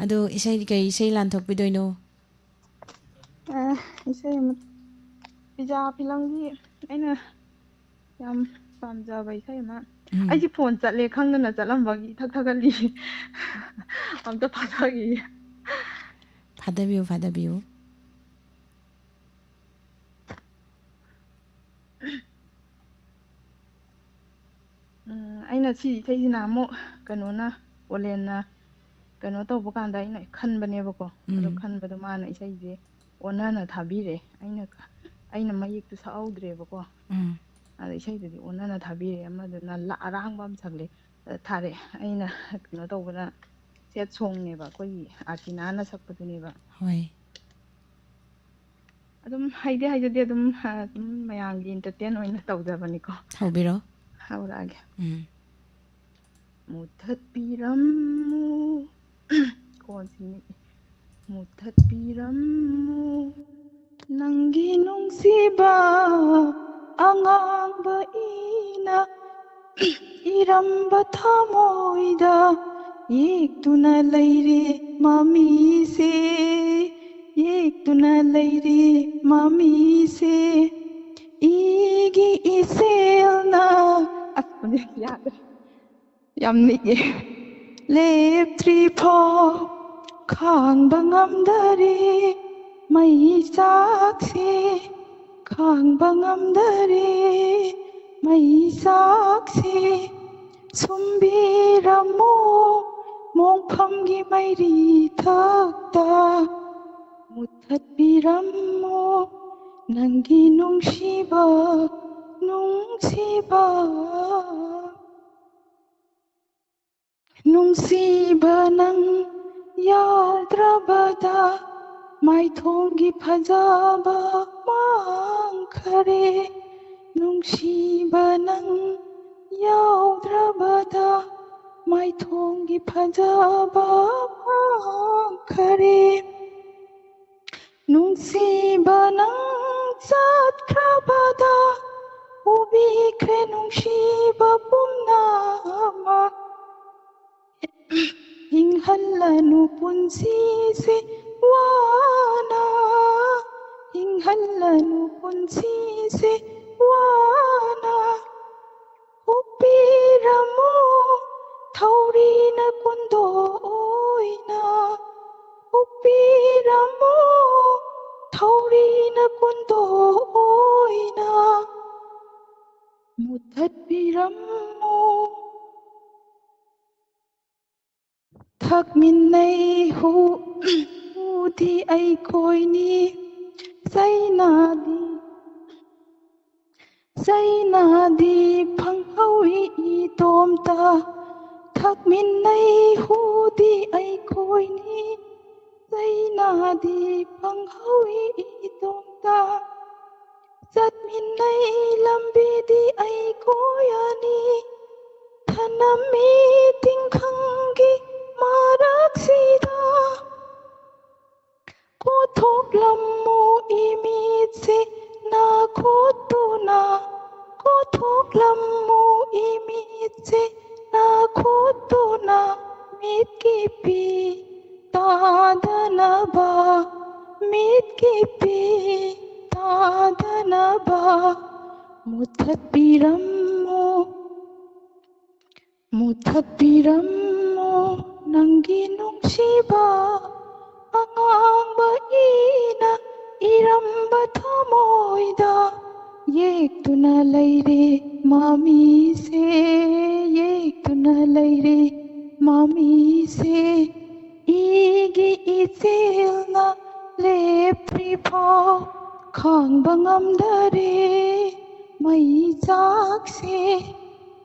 ꯑꯗꯣ ꯏꯁꯩꯗꯤ ꯀꯩ ꯏꯁꯩ ꯂꯥꯟꯊꯣꯛꯄꯤꯗꯣꯏꯅꯣ? ꯑ, ꯏꯁꯩ ꯑꯃ, ꯄꯤꯖꯥ ꯐꯤꯂꯝꯒꯤ ꯑꯩꯅ ꯌꯥꯝ ꯄꯥꯝꯖꯕ ꯏꯁꯩ ꯑꯃ꯫ ꯎꯝ꯫ ꯑꯩꯁꯦ ꯐꯣꯟ ꯆꯠꯂꯦ ꯈꯪꯗꯅ ꯆꯠꯂꯝꯕꯒꯤ ꯏꯊꯛ ꯊꯛꯀꯠꯂꯤ꯫ ꯑꯝꯇ ꯐꯥꯊꯈꯤꯒꯦ꯫ ꯐꯥꯗꯕꯤꯌꯨ, ꯐꯥꯗꯕꯤꯌꯨ꯫ ꯎꯝ, ꯑꯩꯅ ꯁꯤ ꯏꯁꯩꯁꯤꯅ ꯑꯃꯨꯛ ꯀꯩꯅꯣꯅ, ꯑꯣꯂꯦꯟꯅ ꯀꯩꯅꯣ ꯇꯧꯕ ꯀꯥꯟꯗ ꯑꯩꯅ ꯈꯟꯕꯅꯦꯕꯀꯣ꯫ ꯑꯗꯣ ꯎꯝ꯫ ꯈꯟꯕꯗꯣ ꯃꯥꯅ ꯏꯁꯩꯁꯦ ꯑꯣꯟꯅꯅ ꯊꯥꯕꯤꯔꯦ꯫ ꯑꯩꯅ, ꯑꯩꯅ ꯃꯌꯦꯛꯇꯨ ꯁꯛꯍꯧꯗ꯭ꯔꯦꯕꯀꯣ꯫ ꯎꯝ꯫ ꯑꯗ ꯏꯁꯩꯗꯨꯗꯤ ꯑꯣꯟꯅꯅ ꯊꯥꯕꯤꯔꯦ꯫ ꯑꯃꯗꯨꯅ ꯂ-, ꯑꯔꯥꯡꯕ ꯑꯃ ꯁꯛꯂꯦ, ꯑ, ꯊꯥꯔꯛꯑꯦ꯫ ꯑꯩꯅ ꯀꯩꯅꯣ ꯇꯧꯕꯗ, ꯇꯦꯠ ꯁꯣꯡꯅꯦꯕ, ꯑꯩꯈꯣꯏꯒꯤ ꯑꯥꯔꯇꯤꯅꯥꯅ ꯁꯛꯄꯗꯨꯅꯦꯕ꯫ ꯍꯣꯏ꯫ ꯑꯗꯨꯝ ꯍꯩꯗꯤ ꯍꯩꯖꯗꯦ, ꯑꯗꯨꯝ ꯑꯗꯨꯝ ꯃꯌꯥꯝꯒꯤ ꯑꯦꯟꯇꯔꯇꯦꯟ ꯑꯣꯏꯅ ꯇꯧꯖꯕꯅꯤꯀꯣ꯫ ꯍꯧꯕꯤꯔꯣ꯫ ꯍꯧꯔꯛꯑꯒꯦ꯫ ꯎꯝ꯫ ꯃꯨꯊꯠꯄꯤꯔꯝꯃꯨ꯫ ꯀꯣꯟꯁꯤ ꯅꯤꯛꯑꯦ꯫ ꯃꯨꯊꯠꯄꯤꯔꯝꯃꯨ꯫ ꯅꯪꯒꯤ ꯅꯨꯡꯁꯤꯕ ꯑꯉꯥꯡꯕ ꯏꯅ ꯏꯔꯝꯕ ꯊꯃꯣꯏꯗ ꯌꯦꯛꯇꯨꯅ ꯂꯩꯔꯤ ꯃꯃꯤꯁꯦ, ꯌꯦꯛꯇꯨꯅ ꯂꯩꯔꯤ ꯃꯃꯤꯁꯦ꯫ ꯏꯒꯤ ꯏꯁꯦꯜꯅ, ꯑꯁ, ꯌꯥꯗ꯭ꯔꯦ꯫ ꯌꯥꯝ ꯅꯤꯛꯑꯦ꯫ ꯂꯦꯞꯇ꯭ꯔꯤ ꯐꯥꯎ ꯈꯥꯡꯕ ꯉꯝꯗꯔꯦ ꯃꯩ ꯆꯥꯛꯁꯦ, ꯈꯥꯡꯕ ꯉꯝꯗꯔꯦ ꯃꯩ ꯆꯥꯛꯁꯦ꯫ ꯁꯨꯝꯕꯤꯔꯝꯃꯣ ꯃꯣꯡꯐꯝꯒꯤ ꯃꯩꯔꯤ ꯊꯛꯇ, ꯃꯨꯊꯠꯄꯤꯔꯝꯃꯣ ꯅꯪꯒꯤ ꯅꯨꯡꯁꯤꯕ, ꯅꯨꯡꯁꯤꯕ꯫ ꯅꯨꯡꯁꯤꯕ ꯅꯪ ꯌꯥꯎꯗ꯭ꯔꯕꯗ ꯃꯥꯏꯊꯣꯡꯒꯤ ꯐꯖꯕ ꯃꯥꯡꯈꯔꯦ꯫ ꯅꯨꯡꯁꯤꯕ ꯅꯪ ꯌꯥꯎꯗ꯭ꯔꯕꯗ ꯃꯥꯏꯊꯣꯡꯒꯤ ꯐꯖꯕ ꯃꯥꯡꯈꯔꯦ꯫ ꯅꯨꯡꯁꯤꯕ ꯅꯪ ꯆꯠꯈ꯭ꯔꯕꯗ ꯎꯕꯤꯈ꯭ꯔꯦ ꯅꯨꯡꯁꯤꯕ ꯄꯨꯝꯅꯃꯛ꯫ ꯍꯤꯡꯍꯜꯂꯅꯨ ꯄꯨꯟꯁꯤꯁꯦ ꯋꯥꯅ, ꯍꯤꯡꯍꯜꯂꯅꯨ ꯄꯨꯟꯁꯤꯁꯦ ꯋꯥꯅ꯫ ꯍꯨꯞꯄꯤꯔꯝꯃꯨ ꯊꯧꯔꯤꯅ ꯀꯨꯟꯗꯣ ꯑꯣꯏꯅ, ꯍꯨꯞꯄꯤꯔꯝꯃꯨ ꯊꯧꯔꯤꯅ ꯀꯨꯟꯗꯣ ꯑꯣꯏꯅ꯫ ꯃꯨꯊꯠꯄꯤꯔꯝꯃꯨ꯫ ꯊꯛꯃꯤꯟꯅꯩ ꯍꯨ-, ꯍꯨꯗꯤ ꯑꯩꯈꯣꯏꯅꯤ꯫ ꯆꯩꯅꯥꯗꯤ, ꯆꯩꯅꯥꯗꯤ ꯐꯪꯍꯧꯏ ꯏꯇꯣꯝꯇ꯫ ꯆꯥꯛꯃꯤꯟꯅꯩ ꯍꯨꯗꯤ ꯑꯩꯈꯣꯏꯅꯤ, ꯆꯩꯅꯥꯗꯤ ꯐꯪꯍꯧꯏ ꯏꯇꯣꯝꯇ꯫ ꯆꯠꯃꯤꯟꯅꯩ ꯂꯝꯕꯤꯗꯤ ꯑꯩꯈꯣꯏ ꯑꯅꯤ, ꯊꯅꯝꯃꯤ ꯇꯤꯡꯈꯪꯒꯤ ꯃꯔꯛꯁꯤꯗ꯫ ꯀꯣꯊꯣꯛꯂꯝꯃꯨ ꯏꯃꯤꯠꯁꯦ ꯅꯥꯈꯣꯠꯇꯨꯅ, ꯀꯣꯊꯣꯛꯂꯝꯃꯨ ꯏꯃꯤꯠꯁꯦ ꯅꯥꯈꯣꯠꯇꯨꯅ, ꯃꯤꯠꯀꯤ ꯄꯤ ꯇꯥꯗꯅꯕ, ꯃꯤꯠꯀꯤ ꯄꯤ ꯇꯥꯗꯅꯕ꯫ ꯃꯨꯊꯠꯄꯤꯔꯝꯃꯨ, ꯃꯨꯊꯠꯄꯤꯔꯝꯃꯨ ꯅꯪꯒꯤ ꯅꯨꯡꯁꯤꯕ ꯑꯉꯥꯡꯕ ꯏꯅ ꯏꯔꯝꯕ ꯊꯃꯣꯏꯗ꯫ ꯌꯦꯛꯇꯨꯅ ꯂꯩꯔꯦ ꯃꯃꯤꯁꯦ, ꯌꯦꯛꯇꯨꯅ ꯂꯩꯔꯦ ꯃꯃꯤꯁꯦ꯫ ꯏꯒꯤ ꯏꯆꯦꯜꯅ ꯂꯦꯞꯇ꯭ꯔꯤꯐꯥꯎ ꯈꯥꯡꯕ ꯉꯝꯗꯔꯦ ꯃꯩ ꯆꯥꯛꯁꯦ,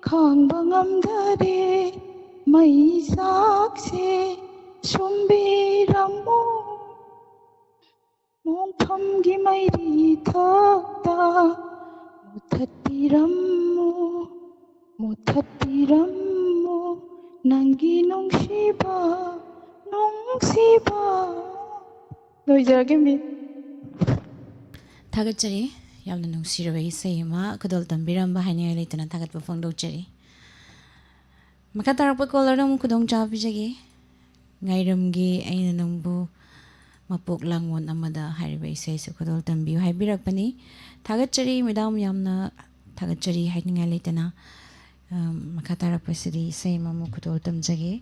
ꯈꯥꯡꯕ ꯉꯝꯗꯔꯦ ꯃꯩ ꯆꯥꯛꯁꯦ꯫ ꯁꯨꯝꯕꯤꯔꯝꯃꯣ ꯃꯣꯡꯐꯝꯒꯤ ꯃꯩꯔꯤ ꯊꯛꯇ, ꯃꯨꯊꯠꯄꯤꯔꯝꯃꯨ, ꯃꯨꯊꯠꯄꯤꯔꯝꯃꯨ ꯅꯪꯒꯤ ꯅꯨꯡꯁꯤꯕ, ꯅꯨꯡꯁꯤꯕ꯫ ꯂꯣꯏꯖꯔꯒꯦ, ꯃꯤꯁ꯫ ꯊꯥꯒꯠꯆꯔꯤ꯫ ꯌꯥꯝꯅ ꯅꯨꯡꯁꯤꯔꯕ ꯏꯁꯩ ꯑꯃ ꯈꯨꯗꯣꯜ ꯇꯝꯕꯤꯔꯝꯕ ꯍꯥꯏꯅꯤꯡꯉꯥꯏ ꯂꯩꯇꯅ ꯊꯥꯒꯠꯄ ꯐꯣꯡꯗꯣꯛꯆꯔꯤ꯫ ꯃꯈꯥ ꯇꯥꯔꯛꯄ ꯀꯣꯂꯔꯗ ꯑꯃꯨꯛ ꯈꯨꯗꯣꯡꯆꯥꯕ ꯄꯤꯖꯒꯦ꯫ ꯉꯥꯏꯔꯝꯒꯤ ꯑꯩꯅ ꯅꯪꯕꯨ ꯃꯄꯣꯛ ꯂꯥꯡꯉꯣꯟ ꯑꯃꯗ ꯍꯥꯏꯔꯤꯕ ꯏꯁꯩꯁꯨ ꯈꯨꯗꯣꯜ ꯇꯝꯕꯤꯌꯨ ꯍꯥꯏꯕꯤꯔꯛꯄꯅꯤ꯫ ꯊꯥꯒꯠꯆꯔꯤ ꯃꯦꯗꯥꯝ, ꯌꯥꯝꯅ ꯊꯥꯒꯠꯆꯔꯤ ꯍꯥꯏꯅꯤꯡꯉꯥꯏ ꯂꯩꯇꯅ꯫ ꯑ, ꯃꯈꯥ ꯇꯥꯔꯛꯄꯁꯤꯗꯤ ꯏꯁꯩ ꯑꯃꯃꯨꯛ ꯈꯨꯗꯣꯜ ꯇꯝꯖꯒꯦ꯫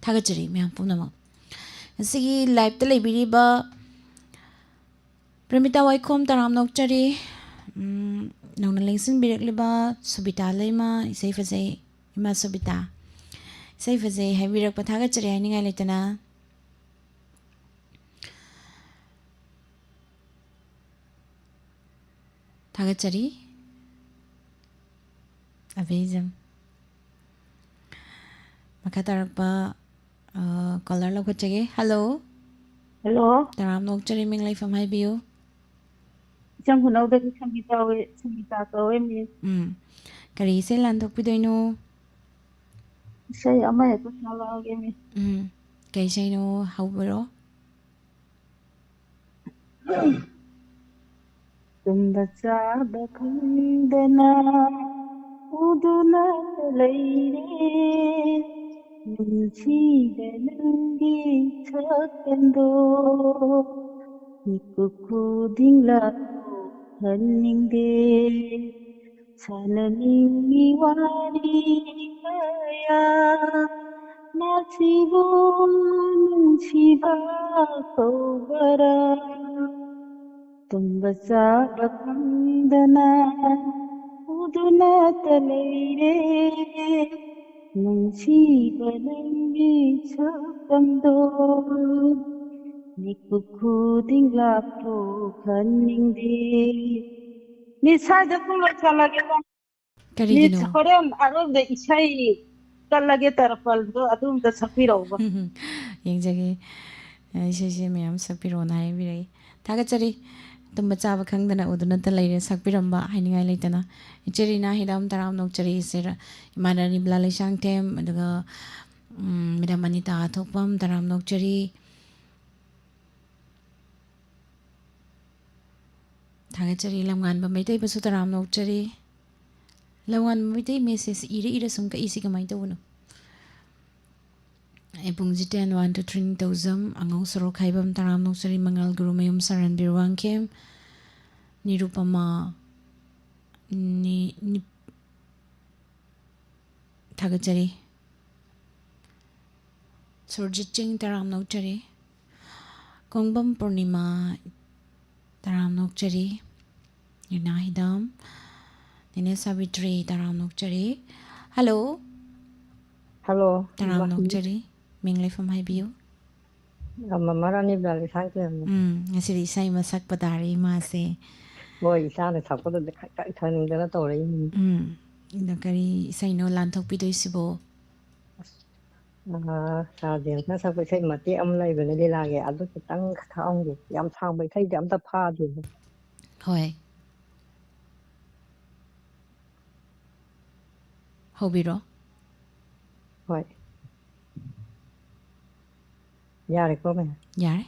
ꯊꯥꯒꯠꯆꯔꯤ ꯃꯌꯥꯝ ꯄꯨꯝꯅꯃꯛ꯫ ꯉꯁꯤꯒꯤ live-ꯇ ꯂꯩꯕꯤꯔꯤꯕ ꯄ꯭ꯔꯦꯃꯤꯇꯥ ꯋꯥꯏꯈꯣꯝ, ꯇꯔꯥꯝꯅ ꯑꯣꯛꯆꯔꯤ꯫ ꯎꯝ, ꯅꯧꯅ ꯂꯦꯡꯁꯤꯟꯕꯤꯔꯛꯂꯤꯕ ꯁꯨꯕꯤꯇꯥ ꯂꯩꯃ, ꯏꯁꯩ ꯐꯖꯩ ꯏꯃꯥ ꯁꯨꯕꯤꯇꯥ, ꯏꯁꯩ ꯐꯖꯩ ꯍꯥꯏꯕꯤꯔꯛꯄ ꯊꯥꯒꯠꯆꯔꯤ ꯍꯥꯏꯅꯤꯡꯉꯥꯏ ꯂꯩꯇꯅ꯫ ꯊꯥꯒꯠꯆꯔꯤ꯫ Amazing꯫ ꯃꯈꯥ ꯇꯥꯔꯛꯄ, ꯑ, caller ꯂꯧꯈꯠꯆꯒꯦ꯫ Hello꯫ Hello꯫ ꯇꯔꯥꯝꯅ ꯑꯣꯛꯆꯔꯤ, ꯃꯤꯡ ꯂꯩꯐꯝ ꯍꯥꯏꯕꯤꯌꯨ꯫ ꯏꯆꯝ ꯈꯨꯅꯧꯗꯒꯤ ꯁꯪꯒꯤꯇꯥ ꯑꯣꯏ-, ꯁꯪꯒꯤꯇꯥ ꯀꯧꯋꯦ, miss꯫ ꯎꯝ꯫ ꯀꯔꯤ ꯏꯁꯩ ꯂꯥꯟꯊꯣꯛꯄꯤꯗꯣꯏꯅꯣ? ꯏꯁꯩ ꯑꯃ ꯍꯦꯛꯇ ꯁꯥꯔꯛꯑꯒꯦ, miss꯫ ꯎꯝ꯫ ꯀꯩ ꯏꯁꯩꯅꯣ? ꯍꯧꯕꯤꯔꯣ꯫ ꯇꯨꯝꯕ ꯆꯥꯕ ꯈꯪꯗꯅ ꯎꯗꯨꯅꯇ ꯂꯩꯔꯦ, ꯅꯨꯡꯁꯤꯕ ꯅꯪꯒꯤ ꯁꯛꯇꯝꯗꯣ꯫ ꯃꯤꯀꯨꯞ ꯈꯨꯗꯤꯡ ꯂꯥꯛꯈꯟꯅꯤꯡꯗꯦ, ꯁꯥꯟꯅꯅꯤꯡꯉꯤ ꯋꯥꯔꯤ ꯀꯌꯥ, ꯃꯁꯤꯕꯨ ꯅꯨꯡꯁꯤꯕ ꯀꯧꯕꯔꯥ? ꯇꯨꯝꯕ ꯆꯥꯕ ꯈꯪꯗꯅ ꯎꯗꯨꯅꯇ ꯂꯩꯔꯦ, ꯅꯨꯡꯁꯤꯕ ꯅꯪꯒꯤ ꯁꯛꯇꯝꯗꯣ, ꯃꯤꯀꯨꯞ ꯈꯨꯗꯤꯡ ꯂꯥꯛꯊꯣꯛꯍꯟꯅꯤꯡꯗꯦ꯫ Miss, ꯁ꯭ꯋꯥꯏꯗ ꯁꯨꯝ ꯂꯣꯏꯁꯜꯂꯒꯦꯗ꯫ ꯀꯔꯤꯒꯤꯅꯣ? Miss, ꯍꯣꯔꯦꯟ ꯑꯔꯣꯏꯕꯗ ꯏꯁꯩ ꯀꯜꯂꯒꯦ ꯇꯔꯄꯜꯗꯣ ꯑꯗꯨ ꯑꯝꯇ ꯁꯛꯄꯤꯔꯛꯎꯕ꯫ ꯌꯦꯡꯖꯒꯦ꯫ ꯏꯁꯩꯁꯦ ꯃꯌꯥꯝ ꯁꯛꯄꯤꯔꯛꯑꯣꯅ ꯍꯥꯏꯕꯤꯔꯛꯏ꯫ ꯊꯥꯒꯠꯆꯔꯤ꯫ ꯇꯨꯝꯕ ꯆꯥꯕ ꯈꯪꯗꯅ ꯎꯗꯨꯅꯇ ꯂꯩꯔꯦ ꯁꯛꯄꯤꯔꯝꯕ ꯍꯥꯏꯅꯤꯡꯉꯥꯏ ꯂꯩꯇꯅ꯫ ꯏꯆꯦ ꯔꯤꯅꯥ ꯍꯤꯗꯥꯝ, ꯇꯔꯥꯝꯅ ꯑꯣꯛꯆꯔꯤ꯫ ꯏꯆꯦ ꯔ-, ꯏꯃꯥ ꯔꯥꯅꯤꯕꯂꯥ ꯂꯩꯁꯥꯡꯊꯦꯝ, ꯑꯗꯨꯒ, ꯎꯝ, Madam ꯑꯅꯤꯇꯥ ꯊꯣꯛꯄꯝ, ꯇꯔꯥꯝꯅ ꯑꯣꯛꯆꯔꯤ꯫ ꯊꯥꯒꯠꯆꯔꯤ꯫ ꯂꯝꯉꯥꯟꯕ ꯃꯩꯇꯩꯕꯁꯨ ꯇꯔꯥꯝꯅ ꯑꯣꯛꯆꯔꯤ꯫ ꯂꯝꯉꯥꯟꯕ ꯃꯩꯇꯩ message ꯏꯔ ꯏꯔ ꯁꯨꯝ ꯀꯛꯏꯁꯤ ꯀꯃꯥꯏꯅ ꯇꯧꯕꯅꯣ? ꯏꯕꯨꯡ ꯖꯤꯇꯦꯟ, one two three ꯅꯤꯡꯊꯧꯖꯝ, ꯑꯉꯧ ꯁꯣꯔꯣꯛ ꯈꯥꯏꯕꯝ, ꯇꯔꯥꯝꯅ ꯑꯣꯛꯆꯔꯤ꯫ ꯃꯉꯥꯜ ꯒꯨꯔꯨꯃꯌꯨꯝ, ꯁꯔꯟꯕꯤꯔ ꯋꯥꯡꯈꯦꯝ, ꯅꯤꯔꯨꯄꯃꯥ, ꯅꯤ-, ꯅꯤ-, ꯊꯥꯒꯠꯆꯔꯤ꯫ ꯁꯨꯔꯖꯤꯠ ꯆꯤꯡ, ꯇꯔꯥꯝꯅ ꯑꯣꯛꯆꯔꯤ꯫ ꯀꯣꯡꯕꯝ ꯄꯨꯔꯅꯤꯃꯥ, ꯇꯔꯥꯝꯅ ꯑꯣꯛꯆꯔꯤ꯫ ꯂꯤꯅꯥ ꯍꯤꯗꯥꯝ, ꯅꯦꯅꯦ ꯁꯥꯕꯤꯇ꯭ꯔꯤ, ꯇꯔꯥꯝꯅ ꯑꯣꯛꯆꯔꯤ꯫ ꯍꯜꯂꯣ꯫ ꯍꯜꯂꯣ꯫ ꯇꯔꯥꯝꯅ ꯃꯍꯤ꯫ ꯑꯣꯛꯆꯔꯤ꯫ ꯃꯤꯡ ꯂꯩꯐꯝ ꯍꯥꯏꯕꯤꯌꯨ꯫ ꯃꯃꯥ ꯔꯥꯅꯤ ꯕ꯭ꯂꯥꯂꯤ ꯁꯥꯡꯈꯤꯕꯅꯤ꯫ ꯎꯝ, ꯉꯁꯤꯗꯤ ꯏꯁꯩ ꯑꯃ ꯁꯛꯄ ꯇꯥꯔꯦ ꯏꯃꯥꯁꯦ꯫ ꯍꯣꯏ, ꯏꯆꯥꯅ ꯁꯛꯄꯗꯨꯗ ꯈꯪ ꯈꯪ ꯈꯪꯅꯤꯡꯗꯅ ꯇꯧꯔꯛꯏꯅꯤ꯫ ꯎꯝ꯫ ꯑꯗꯣ ꯀꯔꯤ ꯏꯁꯩꯅꯣ ꯂꯥꯟꯊꯣꯛꯄꯤꯗꯣꯏꯁꯤꯕꯣ? ꯑꯥ, ꯁꯥꯔ ꯖꯦꯝꯁꯅ ꯁꯛꯄ ꯏꯁꯩ ꯃꯇꯦꯛ ꯑꯃ ꯂꯩꯕꯅꯦ ꯂꯤꯂꯥꯒꯤ, ꯑꯗꯨ ꯈꯤꯇꯪ ꯈꯥꯛꯑꯝꯒꯦ꯫ ꯌꯥꯝ ꯁꯥꯡꯕ ꯏꯁꯩꯗꯤ ꯑꯝꯇ ꯐꯥꯗꯦꯕ꯫ ꯍꯣꯏ꯫ ꯍꯧꯕꯤꯔꯣ꯫ ꯍꯣꯏ꯫ ꯌꯥꯔꯦꯀꯣ, ꯃꯦꯝ? ꯌꯥꯔꯦ꯫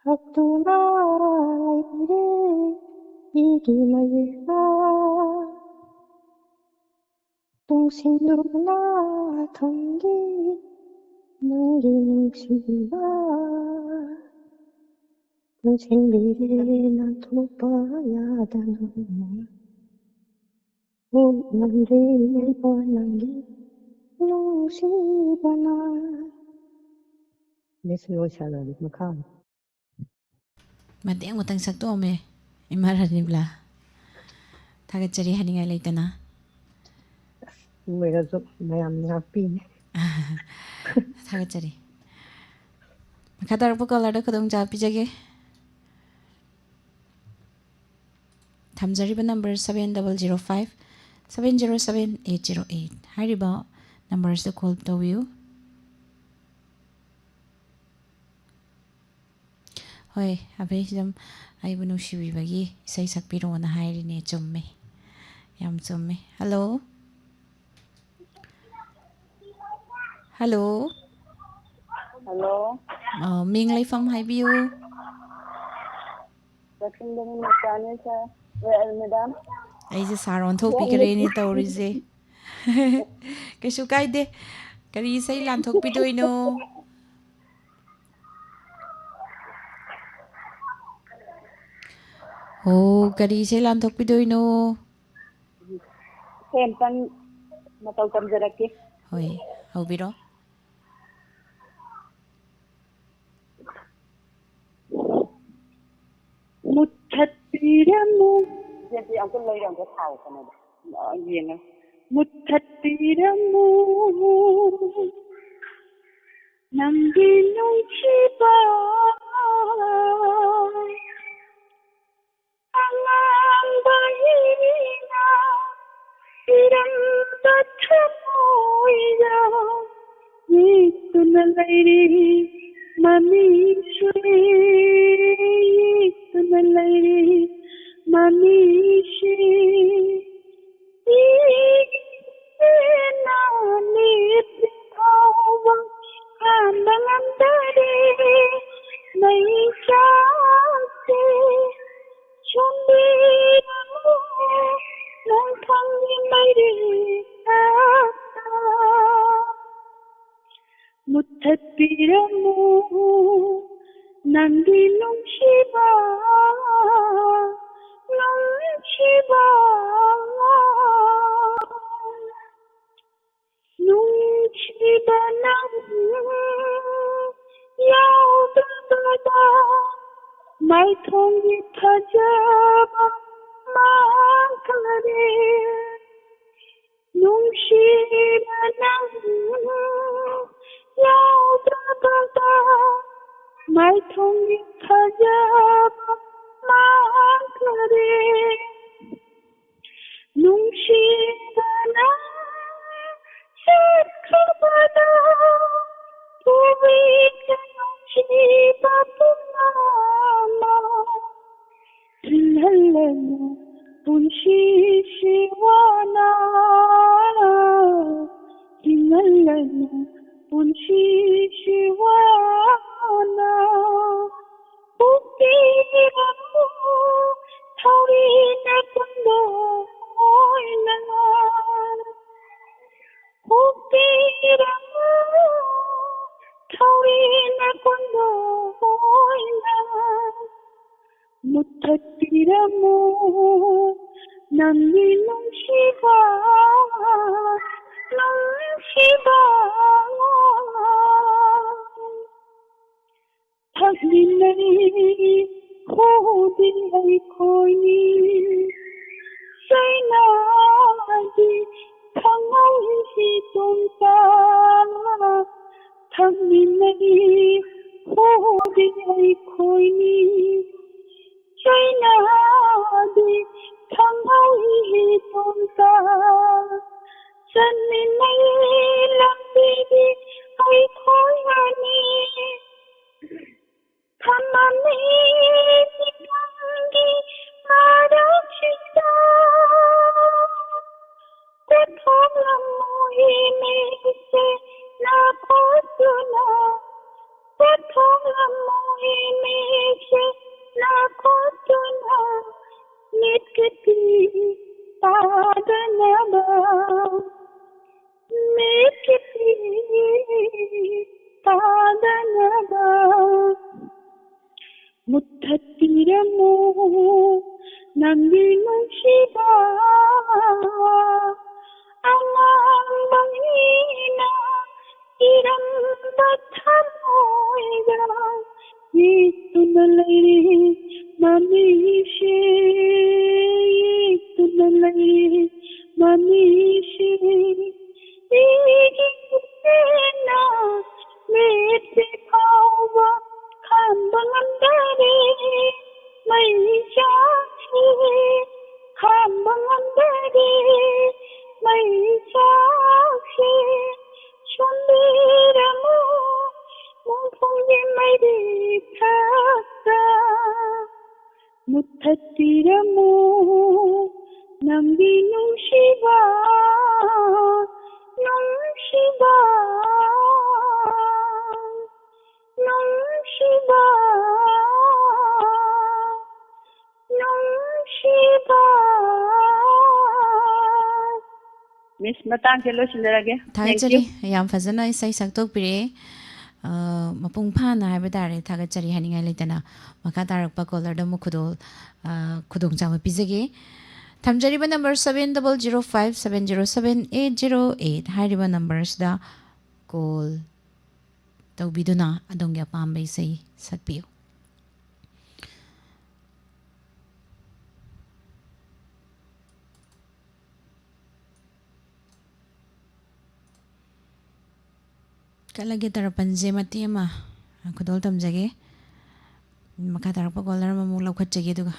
ꯍꯛꯇꯨꯅ ꯂꯩꯔꯦ ꯑꯩꯒꯤ ꯃꯌꯦꯛꯅ, ꯇꯨꯡꯁꯤꯟꯗꯨꯅ ꯊꯝꯒꯦ ꯅꯪꯒꯤ ꯅꯨꯡꯁꯤꯕ, ꯄꯨꯟꯁꯤꯟꯕꯤꯔꯦ ꯅꯥꯟꯊꯣꯛꯄ ꯌꯥꯗꯅ꯫ ꯎꯠꯂꯝꯂꯤꯕ ꯅꯪꯒꯤ ꯅꯨꯡꯁꯤꯕꯅ꯫ ꯃꯤꯁ ꯂꯣꯏꯁꯜꯂꯒꯦ ꯃꯈꯥ꯫ ꯃꯇꯦꯛ ꯑꯃꯇꯪ ꯁꯛꯇꯣꯛꯑꯝꯃꯦ ꯏꯃꯥ ꯔꯥꯅꯤꯕꯂꯥ꯫ ꯊꯥꯒꯠꯆꯔꯤ ꯍꯥꯏꯅꯤꯡꯉꯥꯏ ꯂꯩꯇꯅ꯫ ꯑꯣꯏꯔꯁꯨ ꯃꯌꯥꯝ ꯉꯥꯛꯄꯤꯅꯦ꯫ ꯊꯥꯒꯠꯆꯔꯤ꯫ ꯃꯈꯥ ꯇꯥꯔꯛꯄ ꯀꯣꯂꯔꯗ ꯈꯨꯗꯣꯡꯆꯥꯕ ꯄꯤꯖꯒꯦ꯫ ꯊꯝꯖꯔꯤꯕ number seven double zero five seven zero seven eight zero eight ꯍꯥꯏꯔꯤꯕ ꯅꯝꯕꯔꯁꯤꯗ ꯀꯣꯜ ꯇꯧꯕꯤꯌꯨ꯫ ꯍꯣꯏ, ꯑꯕꯦꯁꯤꯗꯝ ꯑꯩꯕꯨ ꯅꯨꯡꯁꯤꯕꯤꯕꯒꯤ ꯏꯁꯩ ꯁꯛꯄꯤꯔꯣꯅ ꯍꯥꯏꯔꯤꯅꯦ꯫ ꯆꯨꯝꯃꯦ, ꯌꯥꯝ ꯆꯨꯝꯃꯦ꯫ ꯍꯜꯂꯣ꯫ ꯍꯜꯂꯣ꯫ ꯍꯜꯂꯣ꯫ ꯑ, ꯃꯤꯡ ꯂꯩꯐꯝ ꯍꯥꯏꯕꯤꯌꯨ꯫ ꯀꯛꯆꯤꯡꯗꯒꯤ ꯃꯆꯥꯅꯦ, ꯁꯥꯔ꯫ ꯑꯦ, ꯃꯦꯗꯥꯝ꯫ ꯑꯩꯁꯦ ꯁꯥꯔ ꯑꯣꯟꯊꯣꯛꯄꯤꯈ꯭ꯔꯦꯅꯦ ꯇꯧꯔꯤꯁꯦ꯫ ꯀꯩꯁꯨ ꯀꯥꯏꯗꯦ꯫ ꯀꯔꯤ ꯏꯁꯩ ꯂꯥꯟꯊꯣꯛꯄꯤꯗꯣꯏꯅꯣ? ꯑꯣ, ꯀꯔꯤ ꯏꯁꯩ ꯂꯥꯟꯊꯣꯛꯄꯤꯗꯣꯏꯅꯣ? ꯏꯁꯩ ꯑꯝꯇꯪ ꯃꯇꯧ ꯇꯝꯖꯔꯛꯀꯦ꯫ ꯍꯣꯏ, ꯍꯧꯕꯤꯔꯣ꯫ ꯃꯨꯠꯊꯠꯄꯤꯔꯝꯃꯨ꯫ ꯁꯤꯗꯤ ꯑꯝꯇ ꯂꯩꯔꯝꯒꯦ, ꯊꯥꯎ ꯀꯩꯅꯣꯗ꯫ ꯑ, ꯌꯦꯡꯉꯦ꯫ ꯃꯨꯠꯊꯠꯄꯤꯔꯝꯃꯨ꯫ ꯅꯪꯒꯤ ꯅꯨꯡꯁꯤꯕ ꯑꯉꯥꯡꯕ ꯏꯅꯥ ꯄꯤꯔꯝꯕ ꯊꯃꯣꯏꯗ ꯌꯦꯛꯇꯨꯅ ꯂꯩꯔꯤ ꯃꯃꯤꯁꯦ, ꯌꯦꯛꯇꯨꯅ ꯂꯩꯔꯤ ꯃꯃꯤꯁꯦ꯫ ꯏꯒꯤꯅ ꯂꯦꯞꯇ꯭ꯔꯤ ꯐꯥꯎꯕ ꯍꯥꯟꯕ ꯉꯝꯗꯔꯦ ꯃꯩꯆꯥꯛꯁꯦ꯫ ꯁꯣꯝꯕꯤꯔꯝꯃꯨ ꯅꯣꯡꯐꯝꯒꯤ ꯃꯩꯔꯤꯗ, ꯃꯨꯠꯊꯠꯄꯤꯔꯝꯃꯨ ꯅꯪꯒꯤ ꯅꯨꯡꯁꯤꯕ, ꯅꯨꯡꯁꯤꯕ꯫ ꯅꯨꯡꯁꯤꯕ ꯅꯪ ꯌꯥꯎꯗꯕꯗ ꯃꯥꯏꯊꯣꯡꯒꯤ ꯐꯖꯕ ꯃꯥꯡꯈꯔꯦ꯫ ꯅꯨꯡꯁꯤꯕ ꯅꯪ ꯌꯥꯎꯗꯕꯗ ꯃꯥꯏꯊꯣꯡꯒꯤ ꯐꯖꯕ ꯃꯥꯡꯈꯔꯦ꯫ ꯅꯨꯡꯁꯤꯕꯅ ꯆꯠꯈ꯭ꯔꯕꯗ ꯄꯨꯛꯅꯤꯡ ꯅꯨꯡꯁꯤꯕ ꯄꯨꯝꯅꯃꯛ ꯊꯤꯡꯍꯜꯂꯅꯨ ꯄꯨꯟꯁꯤꯁꯤ ꯋꯥꯅ, ꯊꯤꯡꯍꯜꯂꯅꯨ ꯄꯨꯟꯁꯤꯁꯤ ꯋꯥꯅ꯫ ꯄꯣꯛꯄꯤꯔꯝꯃꯨ ꯊꯧꯔꯤ ꯃꯨꯊꯠꯄꯤꯔꯝꯃꯨ ꯅꯪꯒꯤ ꯅꯨꯡꯁꯤꯕ, ꯅꯨꯡꯁꯤꯕ꯫ ꯊꯛꯃꯤꯟꯅꯔꯤ ꯍꯨꯗꯤ ꯑꯩꯈꯣꯏꯅꯤ, ꯆꯩꯅꯥꯗꯤ ꯈꯪꯍꯧꯏ ꯏꯇꯣꯝꯇ꯫ ꯊꯛꯃꯤꯟꯅꯔꯤ ꯍꯨꯗꯤ ꯑꯩꯈꯣꯏꯅꯤ, ꯆꯩꯅꯥꯗꯤ ꯈꯪꯍꯧꯏ ꯏꯇꯣꯝꯇ꯫ ꯆꯠꯃꯤꯟꯅꯩ ꯂꯝꯕꯤꯗꯤ ꯑꯩꯈꯣꯏ ꯑꯅꯤ꯫ ꯊꯝꯃꯝꯃꯤ ꯅꯪꯒꯤ ꯃꯔꯛꯁꯤꯗ꯫ ꯀꯣꯊꯣꯛꯂꯝꯃꯣ ꯏꯃꯤꯠꯁꯦ ꯅꯥꯈꯣꯠꯇꯨꯅ, ꯀꯣꯊꯣꯛꯂꯝꯃꯣ ꯏꯃꯤꯠꯁꯦ ꯅꯥꯈꯣꯠꯇꯨꯅ, ꯃꯤꯠꯀꯤ ꯄꯤ ꯇꯥꯗꯅꯕ, ꯃꯤꯠꯀꯤ ꯄꯤ ꯇꯥꯗꯅꯕ꯫ ꯃꯨꯊꯠꯄꯤꯔꯝꯃꯨ ꯅꯪꯒꯤ ꯅꯨꯡꯁꯤꯕ, ꯑꯉꯥꯡꯕ ꯃꯤꯅ ꯏꯔꯝꯕ ꯊꯃꯣꯏꯗ ꯌꯦꯛꯇꯨꯅ ꯂꯩꯔꯤ ꯃꯃꯤꯁꯦ, ꯌꯦꯛꯇꯨꯅ ꯂꯩꯔꯤ ꯃꯃꯤꯁꯦ꯫ ꯏꯒꯤ ꯏꯆꯦꯅ ꯃꯤꯠꯁꯦ ꯐꯥꯎꯕ ꯈꯥꯝꯕ ꯉꯝꯗꯔꯦ ꯃꯩ ꯆꯥꯛꯁꯦ, ꯈꯥꯝꯕ ꯉꯝꯗꯔꯦ ꯃꯩ ꯆꯥꯛꯁꯦ꯫ ꯁꯣꯝꯕꯤꯔꯝꯃꯨ ꯃꯣꯡꯐꯝꯒꯤ ꯃꯩꯔꯤꯊꯛꯇ꯫ ꯃꯨꯊꯠꯄꯤꯔꯝꯃꯨ ꯅꯪꯒꯤ ꯅꯨꯡꯁꯤꯕ, ꯅꯨꯡꯁꯤꯕ, ꯅꯨꯡꯁꯤꯕ, ꯅꯨꯡꯁꯤꯕ꯫ ꯃꯤꯁ, ꯃꯇꯥꯡꯁꯦ ꯂꯣꯏꯁꯤꯟꯖꯔꯒꯦ꯫ Thank you. ꯊꯥꯒꯠꯆꯔꯤ꯫ ꯌꯥꯝ ꯐꯖꯅ ꯏꯁꯩ ꯁꯛꯇꯣꯛꯄꯤꯔꯛꯑꯦ꯫ ꯑ, ꯃꯄꯨꯡ ꯐꯥꯅ ꯍꯥꯏꯕ ꯇꯥꯔꯦ, ꯊꯥꯒꯠꯆꯔꯤ ꯍꯥꯏꯅꯤꯡꯉꯥꯏ ꯂꯩꯇꯅ꯫ ꯃꯈꯥ ꯇꯥꯔꯛꯄ ꯀꯣꯂꯔꯗ ꯑꯃꯨꯛ ꯈꯨꯗꯣꯜ, ꯑ, ꯈꯨꯗꯣꯡꯆꯥꯕ ꯄꯤꯖꯒꯦ꯫ ꯊꯝꯖꯔꯤꯕ number seven double zero five seven zero seven eight zero eight ꯍꯥꯏꯔꯤꯕ ꯅꯝꯕꯔ ꯑꯁꯤꯗ ꯀꯣꯜ ꯇꯧꯕꯤꯗꯨꯅ ꯑꯗꯣꯝꯒꯤ ꯑꯄꯥꯝꯕ ꯏꯁꯩ ꯁꯛꯄꯤꯌꯨ꯫ ꯀꯠꯂꯒꯦ ꯇꯔꯄꯟꯁꯦ ꯃꯇꯦꯛ ꯑꯃ ꯈꯨꯗꯣꯜ ꯇꯝꯖꯒꯦ꯫ ꯃꯈꯥ ꯇꯥꯔꯛꯄ ꯀꯣꯂꯔ ꯑꯃꯃꯨꯛ ꯂꯧꯈꯠꯆꯒꯦ ꯑꯗꯨꯒ꯫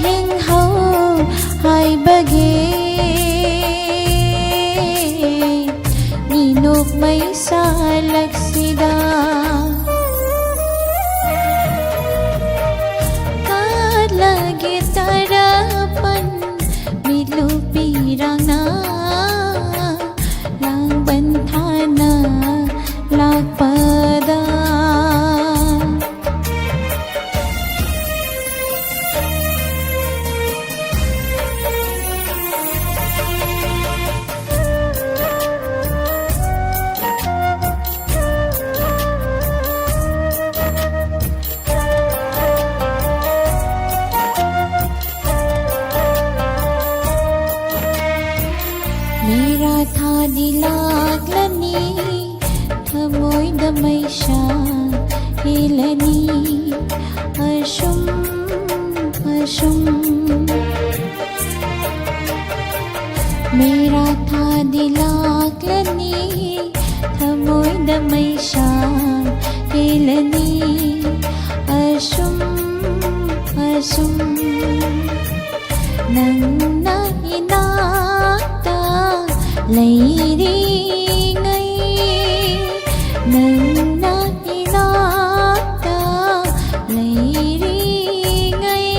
ꯍꯤꯡꯍꯧ ꯍꯥꯏꯕꯒꯤ ꯃꯤꯅꯣꯛ ꯃꯩꯁꯥꯂꯛꯁꯤꯗ ꯀꯥꯠꯂꯒꯦ ꯇꯔꯥꯄꯟ ꯃꯤꯠꯂꯨ ꯄꯤꯔꯥꯡꯅ ꯂꯥꯡꯕꯟ ꯊꯥꯅ ꯂꯥꯛꯄꯗ꯫ ꯃꯦꯔꯥ ꯊꯥꯗꯤ ꯂꯥꯛꯂꯅꯤ, ꯊꯃꯣꯏꯗ ꯃꯩꯁꯥ ꯍꯦꯜꯂꯅꯤ, ꯑꯁꯨꯝ ꯑꯁꯨꯝ꯫ ꯃꯦꯔꯥ ꯊꯥꯗꯤ ꯂꯥꯛꯂꯅꯤ, ꯊꯃꯣꯏꯗ ꯃꯩꯁꯥ ꯍꯦꯜꯂꯅꯤ, ꯑꯁꯨꯝ ꯑꯁꯨꯝ꯫ ꯅꯪꯅ ꯏꯅꯥꯛꯇ ꯂꯩꯔꯤꯉꯩ, ꯅꯪꯅ ꯏꯅꯥꯛꯇ ꯂꯩꯔꯤꯉꯩ,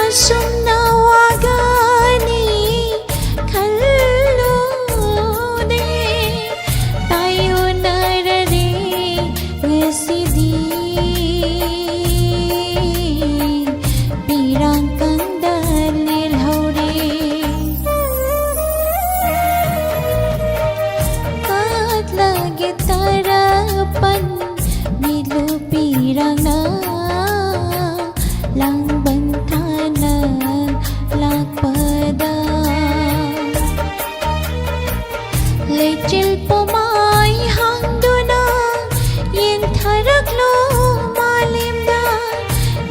ꯑꯁꯨꯝꯅ ꯋꯥꯒꯅꯤ ꯈꯜꯂꯨꯗꯦ꯫ ꯇꯥꯏꯌꯣꯟꯅꯔꯔꯦ ꯉꯁꯤꯗꯤ, ꯄꯤꯔꯥꯡ ꯀꯪꯗ ꯂꯦꯜꯍꯧꯔꯦ꯫ ꯀꯥꯠꯂꯒꯦ ꯇꯔꯥꯄꯟ ꯃꯤꯠꯂꯨ ꯄꯤꯔꯥꯡꯅ ꯂꯥꯡꯕꯟ ꯊꯥꯅ ꯂꯥꯛꯄꯗ꯫ ꯂꯩꯆꯤꯜ ꯄꯨꯝꯃꯥꯏ ꯍꯥꯡꯗꯨꯅ ꯌꯦꯡꯊꯔꯛꯂꯣ ꯃꯥꯂꯦꯝꯗ꯫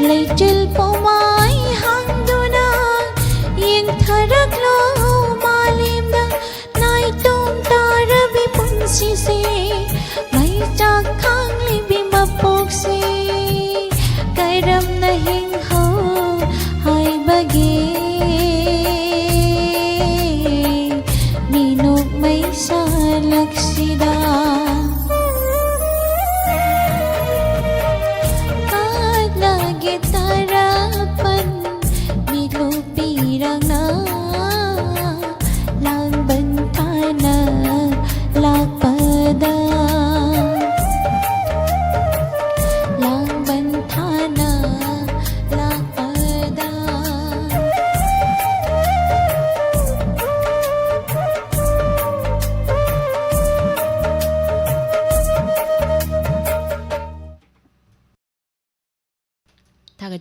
ꯂꯩꯆꯤꯜ ꯄꯨꯝꯃꯥꯏ ꯍꯥꯡꯗꯨꯅ ꯌꯦꯡꯊꯔꯛꯂꯣ ꯃꯥꯂꯦꯝꯗ꯫ ꯅꯥꯏꯇꯣꯝ ꯇꯥꯔꯕꯤ ꯄꯨꯟꯁꯤꯁꯦ, ꯃꯩꯆꯥꯛ ꯈꯥꯡꯂꯤꯕꯤ ꯃꯄꯣꯛꯁꯦ, ꯀꯔꯝꯅ ꯍꯤꯡꯍꯧ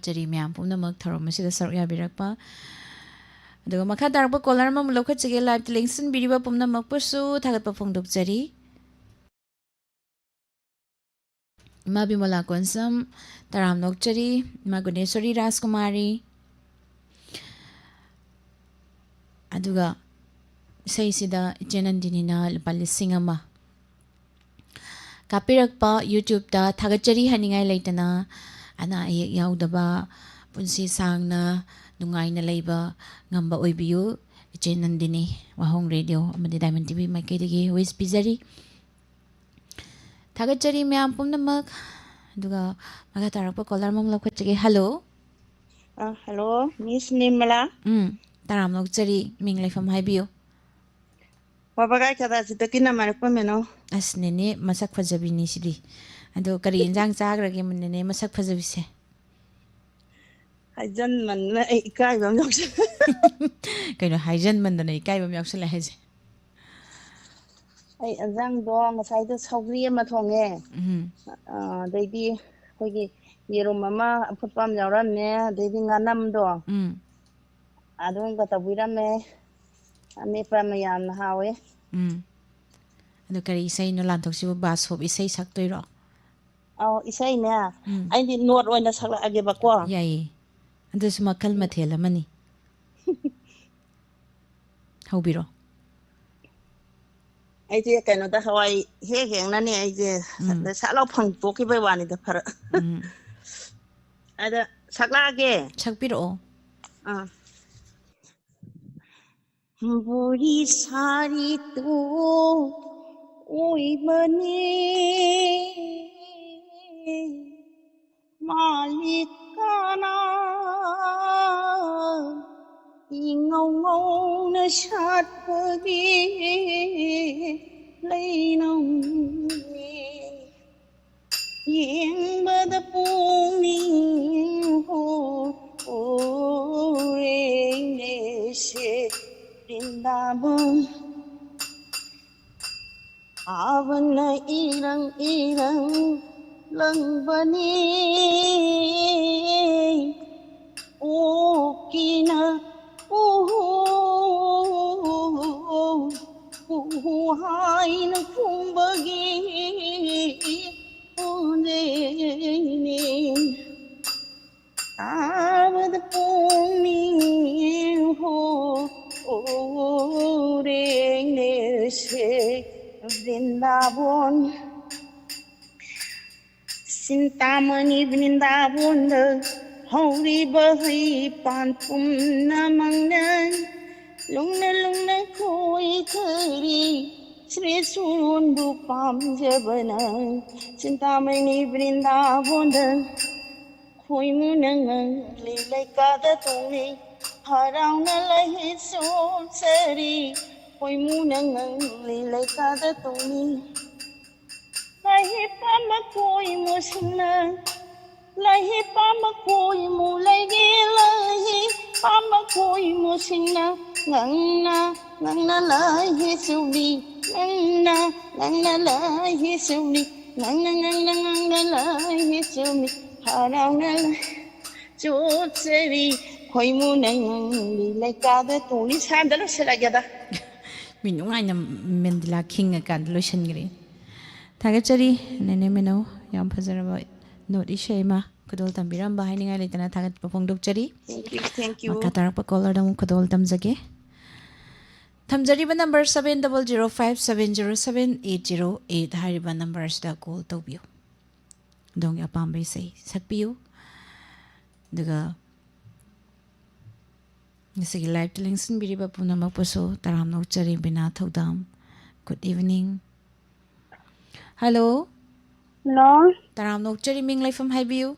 ꯊꯥꯒꯠꯆꯔꯤ ꯃꯌꯥꯝ ꯄꯨꯝꯅꯃꯛ ꯊꯧꯔꯝ ꯑꯁꯤꯗ ꯁꯔꯨꯛ ꯌꯥꯕꯤꯔꯛꯄ꯫ ꯑꯗꯨꯒ ꯃꯈꯥ ꯇꯥꯔꯛꯄ caller ꯑꯃꯃꯨꯛ ꯂꯧꯈꯠꯆꯒꯦ꯫ Live ꯇ ꯂꯦꯡꯁꯤꯟꯕꯤꯔꯤꯕ ꯄꯨꯝꯅꯃꯛꯄꯨꯁꯨ ꯊꯥꯒꯠꯄ ꯐꯣꯡꯗꯣꯛꯆꯔꯤ꯫ ꯏꯃꯥ ꯕꯤꯃꯣꯂꯥ ꯀꯣꯟꯁꯝ, ꯇꯔꯥꯝꯅ ꯑꯣꯛꯆꯔꯤ꯫ ꯏꯃꯥ ꯒꯨꯅꯦꯁꯣꯔꯤ ꯔꯥꯖꯀꯨꯃꯥꯔꯤ꯫ ꯑꯗꯨꯒ ꯏꯁꯩꯁꯤꯗ ꯏꯆꯦ ꯅꯟꯗꯤꯅꯤꯅ ꯂꯨꯄꯥ ꯂꯤꯁꯤꯡ ꯑꯃ ꯀꯥꯞꯄꯤꯔꯛꯄ YouTube ꯇ ꯊꯥꯒꯠꯆꯔꯤ ꯍꯥꯏꯅꯤꯡꯉꯥꯏ ꯂꯩꯇꯅ, ꯑꯅꯥ ꯑꯌꯦꯛ ꯌꯥꯎꯗꯕ, ꯄꯨꯟꯁꯤ ꯁꯥꯡꯅ ꯅꯨꯡꯉꯥꯏꯅ ꯂꯩꯕ ꯉꯝꯕ ꯑꯣꯏꯕꯤꯌꯨ꯫ ꯏꯆꯦ ꯅꯟꯗꯤꯅꯤ, ꯋꯥꯍꯣꯡ ꯔꯦꯗꯤꯑꯣ ꯑꯃꯗꯤ Diamond T V ꯃꯥꯏꯀꯩꯗꯒꯤ wish ꯄꯤꯖꯔꯤ꯫ ꯊꯥꯒꯠꯆꯔꯤ ꯃꯌꯥꯝ ꯄꯨꯝꯅꯃꯛ꯫ ꯑꯗꯨꯒ ꯃꯈꯥ ꯇꯥꯔꯛꯄ caller ꯑꯃꯃꯨꯛ ꯂꯧꯈꯠꯆꯒꯦ꯫ Hello꯫ ꯑ, hello, Miss ꯅꯤꯔꯃꯂꯥ꯫ ꯎꯝ, ꯇꯔꯥꯝꯅ ꯑꯣꯛꯆꯔꯤ꯫ ꯃꯤꯡ ꯂꯩꯐꯝ ꯍꯥꯏꯕꯤꯌꯨ꯫ ꯋꯥꯕꯒꯥꯏ ꯀꯗꯥꯏꯁꯤꯗꯒꯤ ꯅꯃꯥꯏꯔꯛꯄ ꯃꯦꯅꯣ꯫ ꯑꯁ, ꯅꯦꯅꯦ ꯃꯁꯛ ꯐꯖꯕꯤꯅꯤ ꯁꯤꯗꯤ꯫ ꯑꯗꯣ ꯀꯔꯤ ꯏꯟꯖꯥꯡ ꯆꯥꯈ꯭ꯔꯒꯦ ꯅꯦꯅꯦ ꯃꯁꯛ ꯐꯖꯕꯤꯁꯦ? ꯍꯥꯏꯖꯟꯃꯟꯗꯅ ꯑꯩ ꯏꯀꯥꯏꯕ ꯑꯃ ꯌꯥꯎꯁꯜꯂꯦ꯫ ꯀꯩꯅꯣ ꯍꯥꯏꯖꯟꯃꯟꯗꯅ ꯏꯀꯥꯏꯕ ꯑꯃ ꯌꯥꯎꯁꯜꯂꯦ ꯍꯥꯏꯁꯦ? ꯑꯩ ꯏꯟꯖꯥꯡꯗꯣ ꯉꯁꯥꯏꯗꯣ ꯁꯧꯒ꯭ꯔꯤ ꯑꯃ ꯊꯣꯡꯉꯦ꯫ ꯎꯝ꯫ ꯑ, ꯑꯗꯩꯗꯤ ꯑꯩꯈꯣꯏꯒꯤ ꯌꯦꯔꯨꯝ ꯑꯃ ꯑꯐꯨꯠꯄ ꯑꯃ ꯌꯥꯎꯔꯝꯃꯦ, ꯑꯗꯩꯗꯤ ꯉꯥꯅꯝꯗꯣ ꯎꯝ꯫ ꯑꯗꯨꯝꯒ ꯇꯧꯕꯤꯔꯝꯃꯦ꯫ ꯑꯃꯦꯠꯄ ꯑꯃ ꯌꯥꯝꯅ ꯍꯥꯎꯋꯦ꯫ ꯎꯝ꯫ ꯑꯗꯣ ꯀꯔꯤ ꯏꯁꯩꯅꯣ ꯂꯥꯟꯊꯣꯛꯁꯤꯕꯨ? ꯕꯥꯁꯣꯞ ꯏꯁꯩ ꯁꯛꯇꯣꯏꯔꯣ? ꯑꯧ, ꯏꯁꯩꯅꯦ꯫ ꯎꯝ꯫ ꯑꯩꯗꯤ ꯅꯣꯠ ꯑꯣꯏꯅ ꯁꯛꯂꯛꯑꯒꯦꯕꯀꯣ꯫ ꯌꯥꯏꯌꯦ꯫ ꯑꯗꯨꯁꯨ ꯃꯈꯜ ꯃꯊꯦꯜ ꯑꯃꯅꯤ꯫ ꯍꯧꯕꯤꯔꯣ꯫ ꯑꯩꯁꯦ ꯀꯩꯅꯣꯗ ꯍꯋꯥꯏ ꯍꯦꯛ ꯍꯦꯛꯅꯅꯦ ꯑꯩꯁꯦ ꯎꯝ꯫ ꯁꯠ ꯂꯥꯎ ꯐꯪ ꯇꯣꯛꯈꯤꯕꯩ ꯋꯥꯅꯤꯗ ꯐꯔꯛ꯫ ꯎꯝ꯫ ꯑꯗ ꯁꯛꯂꯛꯑꯒꯦ꯫ ꯁꯛꯄꯤꯔꯛꯑꯣ꯫ ꯑꯥ꯫ ꯕꯣꯔꯤ ꯁꯥꯔꯤ ꯇꯨ ꯑꯣꯏꯕꯅꯤ꯫ ꯃꯥꯂꯤꯀꯥꯅ ꯏꯉꯧ ꯉꯧꯅ ꯁꯥꯠꯄꯒꯤ ꯂꯩꯅꯧꯅꯦ꯫ ꯌꯦꯡꯕꯗ ꯄꯨꯛꯅꯤꯡ ꯍꯨꯔꯦꯅꯦꯁꯦ ꯕ꯭ꯔꯤꯟꯗꯥꯕꯟ꯫ ꯑꯥꯕꯅ ꯏꯔꯪ ꯏꯔꯪ ꯂꯪꯕꯅꯤ꯫ ꯀꯤꯅ ꯎꯍꯨ, ꯎꯍꯨ ꯍꯥꯏꯅ ꯈꯨꯝꯕꯒꯤ ꯈꯣꯟꯖꯦꯜꯅꯤ꯫ ꯇꯥꯕꯗ ꯄꯨꯛꯅꯤꯡ ꯍꯨꯔꯦꯡꯅꯁꯦ ꯕ꯭ꯔꯤꯟꯗꯥꯕꯣꯟ꯫ ꯆꯤꯟꯇꯥꯃꯅꯤ ꯕ꯭ꯔꯤꯟꯗꯥꯕꯣꯟꯗ ꯍꯧꯔꯤꯕ ꯍꯩ ꯄꯥꯟ ꯄꯨꯝꯅꯃꯛꯅ ꯂꯨꯡꯅ ꯂꯨꯡꯅ ꯈꯣꯏꯊꯔꯤ꯫ ꯁ꯭ꯔꯤ ꯁꯨꯔꯣꯟꯕꯨ ꯄꯥꯝꯖꯕꯅ ꯆꯤꯟꯇꯥꯃꯅꯤ ꯕ꯭ꯔꯤꯟꯗꯥꯕꯣꯟꯗ ꯈꯣꯏꯃꯨꯅ ꯉꯪꯂꯤ ꯂꯩꯀꯥꯗ ꯇꯣꯡꯂꯤ ꯍꯔꯥꯎꯅ ꯂꯩꯆꯣꯛꯆꯔꯤ꯫ ꯈꯣꯏꯃꯨꯅ ꯉꯪꯂꯤ ꯂꯩꯀꯥꯗ ꯇꯣꯡꯂꯤ꯫ ꯂꯩꯍꯤ ꯄꯥꯝꯕ ꯈꯣꯏꯃꯨꯁꯤꯡꯅ, ꯂꯩꯍꯤ ꯄꯥꯝꯕ ꯈꯣꯏꯃꯨ ꯂꯩꯒꯤ ꯂꯩꯍꯤ ꯄꯥꯝꯕ ꯈꯣꯏꯃꯨꯁꯤꯡꯅ ꯉꯪꯅ ꯉꯪꯅ ꯂꯩꯍꯤ ꯆꯨꯕꯤ, ꯉꯪꯅ ꯉꯪꯅ ꯂꯩꯍꯤ ꯆꯨꯕꯤ, ꯉꯪꯅ ꯉꯪꯅ ꯉꯪꯅ ꯂꯩꯍꯤ ꯆꯨꯕꯤ, ꯍꯔꯥꯎꯅ ꯆꯣꯠꯆꯔꯤ꯫ ꯈꯣꯏꯃꯨꯅ ꯉꯪꯂꯤ ꯂꯩꯀꯥꯗ ꯇꯣꯡꯂꯤ꯫ ꯁꯥꯟꯗ ꯂꯣꯏꯁꯤꯜꯂꯒꯦꯗ꯫ ꯃꯤ ꯅꯨꯡꯉꯥꯏꯅ ꯃꯦꯟꯗꯤꯂꯥ ꯈꯤꯡꯉꯀꯥꯟꯗ ꯂꯣꯏꯁꯤꯟꯈ꯭ꯔꯦ꯫ ꯊꯥꯒꯠꯆꯔꯤ ꯅꯦꯅꯦ ꯃꯤꯅꯧ, ꯌꯥꯝ ꯐꯖꯔꯕ ꯅꯣꯠ ꯏꯁꯩ ꯑꯃ ꯈꯨꯗꯣꯜ ꯇꯝꯕꯤꯔꯝꯕ ꯍꯥꯏꯅꯤꯡꯉꯥꯏ ꯂꯩꯇꯅ ꯊꯥꯒꯠꯄ ꯐꯣꯡꯗꯣꯛꯆꯔꯤ꯫ Thank you, thank you. ꯃꯈꯥ ꯇꯥꯔꯛꯄ ꯀꯣꯂꯔꯗ ꯑꯃꯨꯛ ꯈꯨꯗꯣꯜ ꯇꯝꯖꯒꯦ꯫ ꯊꯝꯖꯔꯤꯕ number seven double zero five seven zero seven eight zero eight ꯍꯥꯏꯔꯤꯕ ꯅꯝꯕꯔꯁꯤꯗ ꯀꯣꯜ ꯇꯧꯕꯤꯌꯨ꯫ ꯑꯗꯣꯝꯒꯤ ꯑꯄꯥꯝꯕ ꯏꯁꯩ ꯁꯛꯄꯤꯌꯨ꯫ ꯑꯗꯨꯒ ꯉꯁꯤꯒꯤ ꯂꯥꯏꯞꯇ ꯂꯦꯡꯁꯤꯟꯕꯤꯔꯤꯕ ꯄꯨꯝꯅꯃꯛꯄꯨꯁꯨ ꯇꯔꯥꯝꯅ ꯑꯣꯛꯆꯔꯤ꯫ ꯕꯤꯅꯥ ꯊꯧꯗꯥꯝ, good evening꯫ ꯍꯜꯂꯣ꯫ ꯍꯜꯂꯣ꯫ ꯇꯔꯥꯝꯅ ꯑꯣꯛꯆꯔꯤ, ꯃꯤꯡ ꯂꯩꯐꯝ ꯍꯥꯏꯕꯤꯌꯨ꯫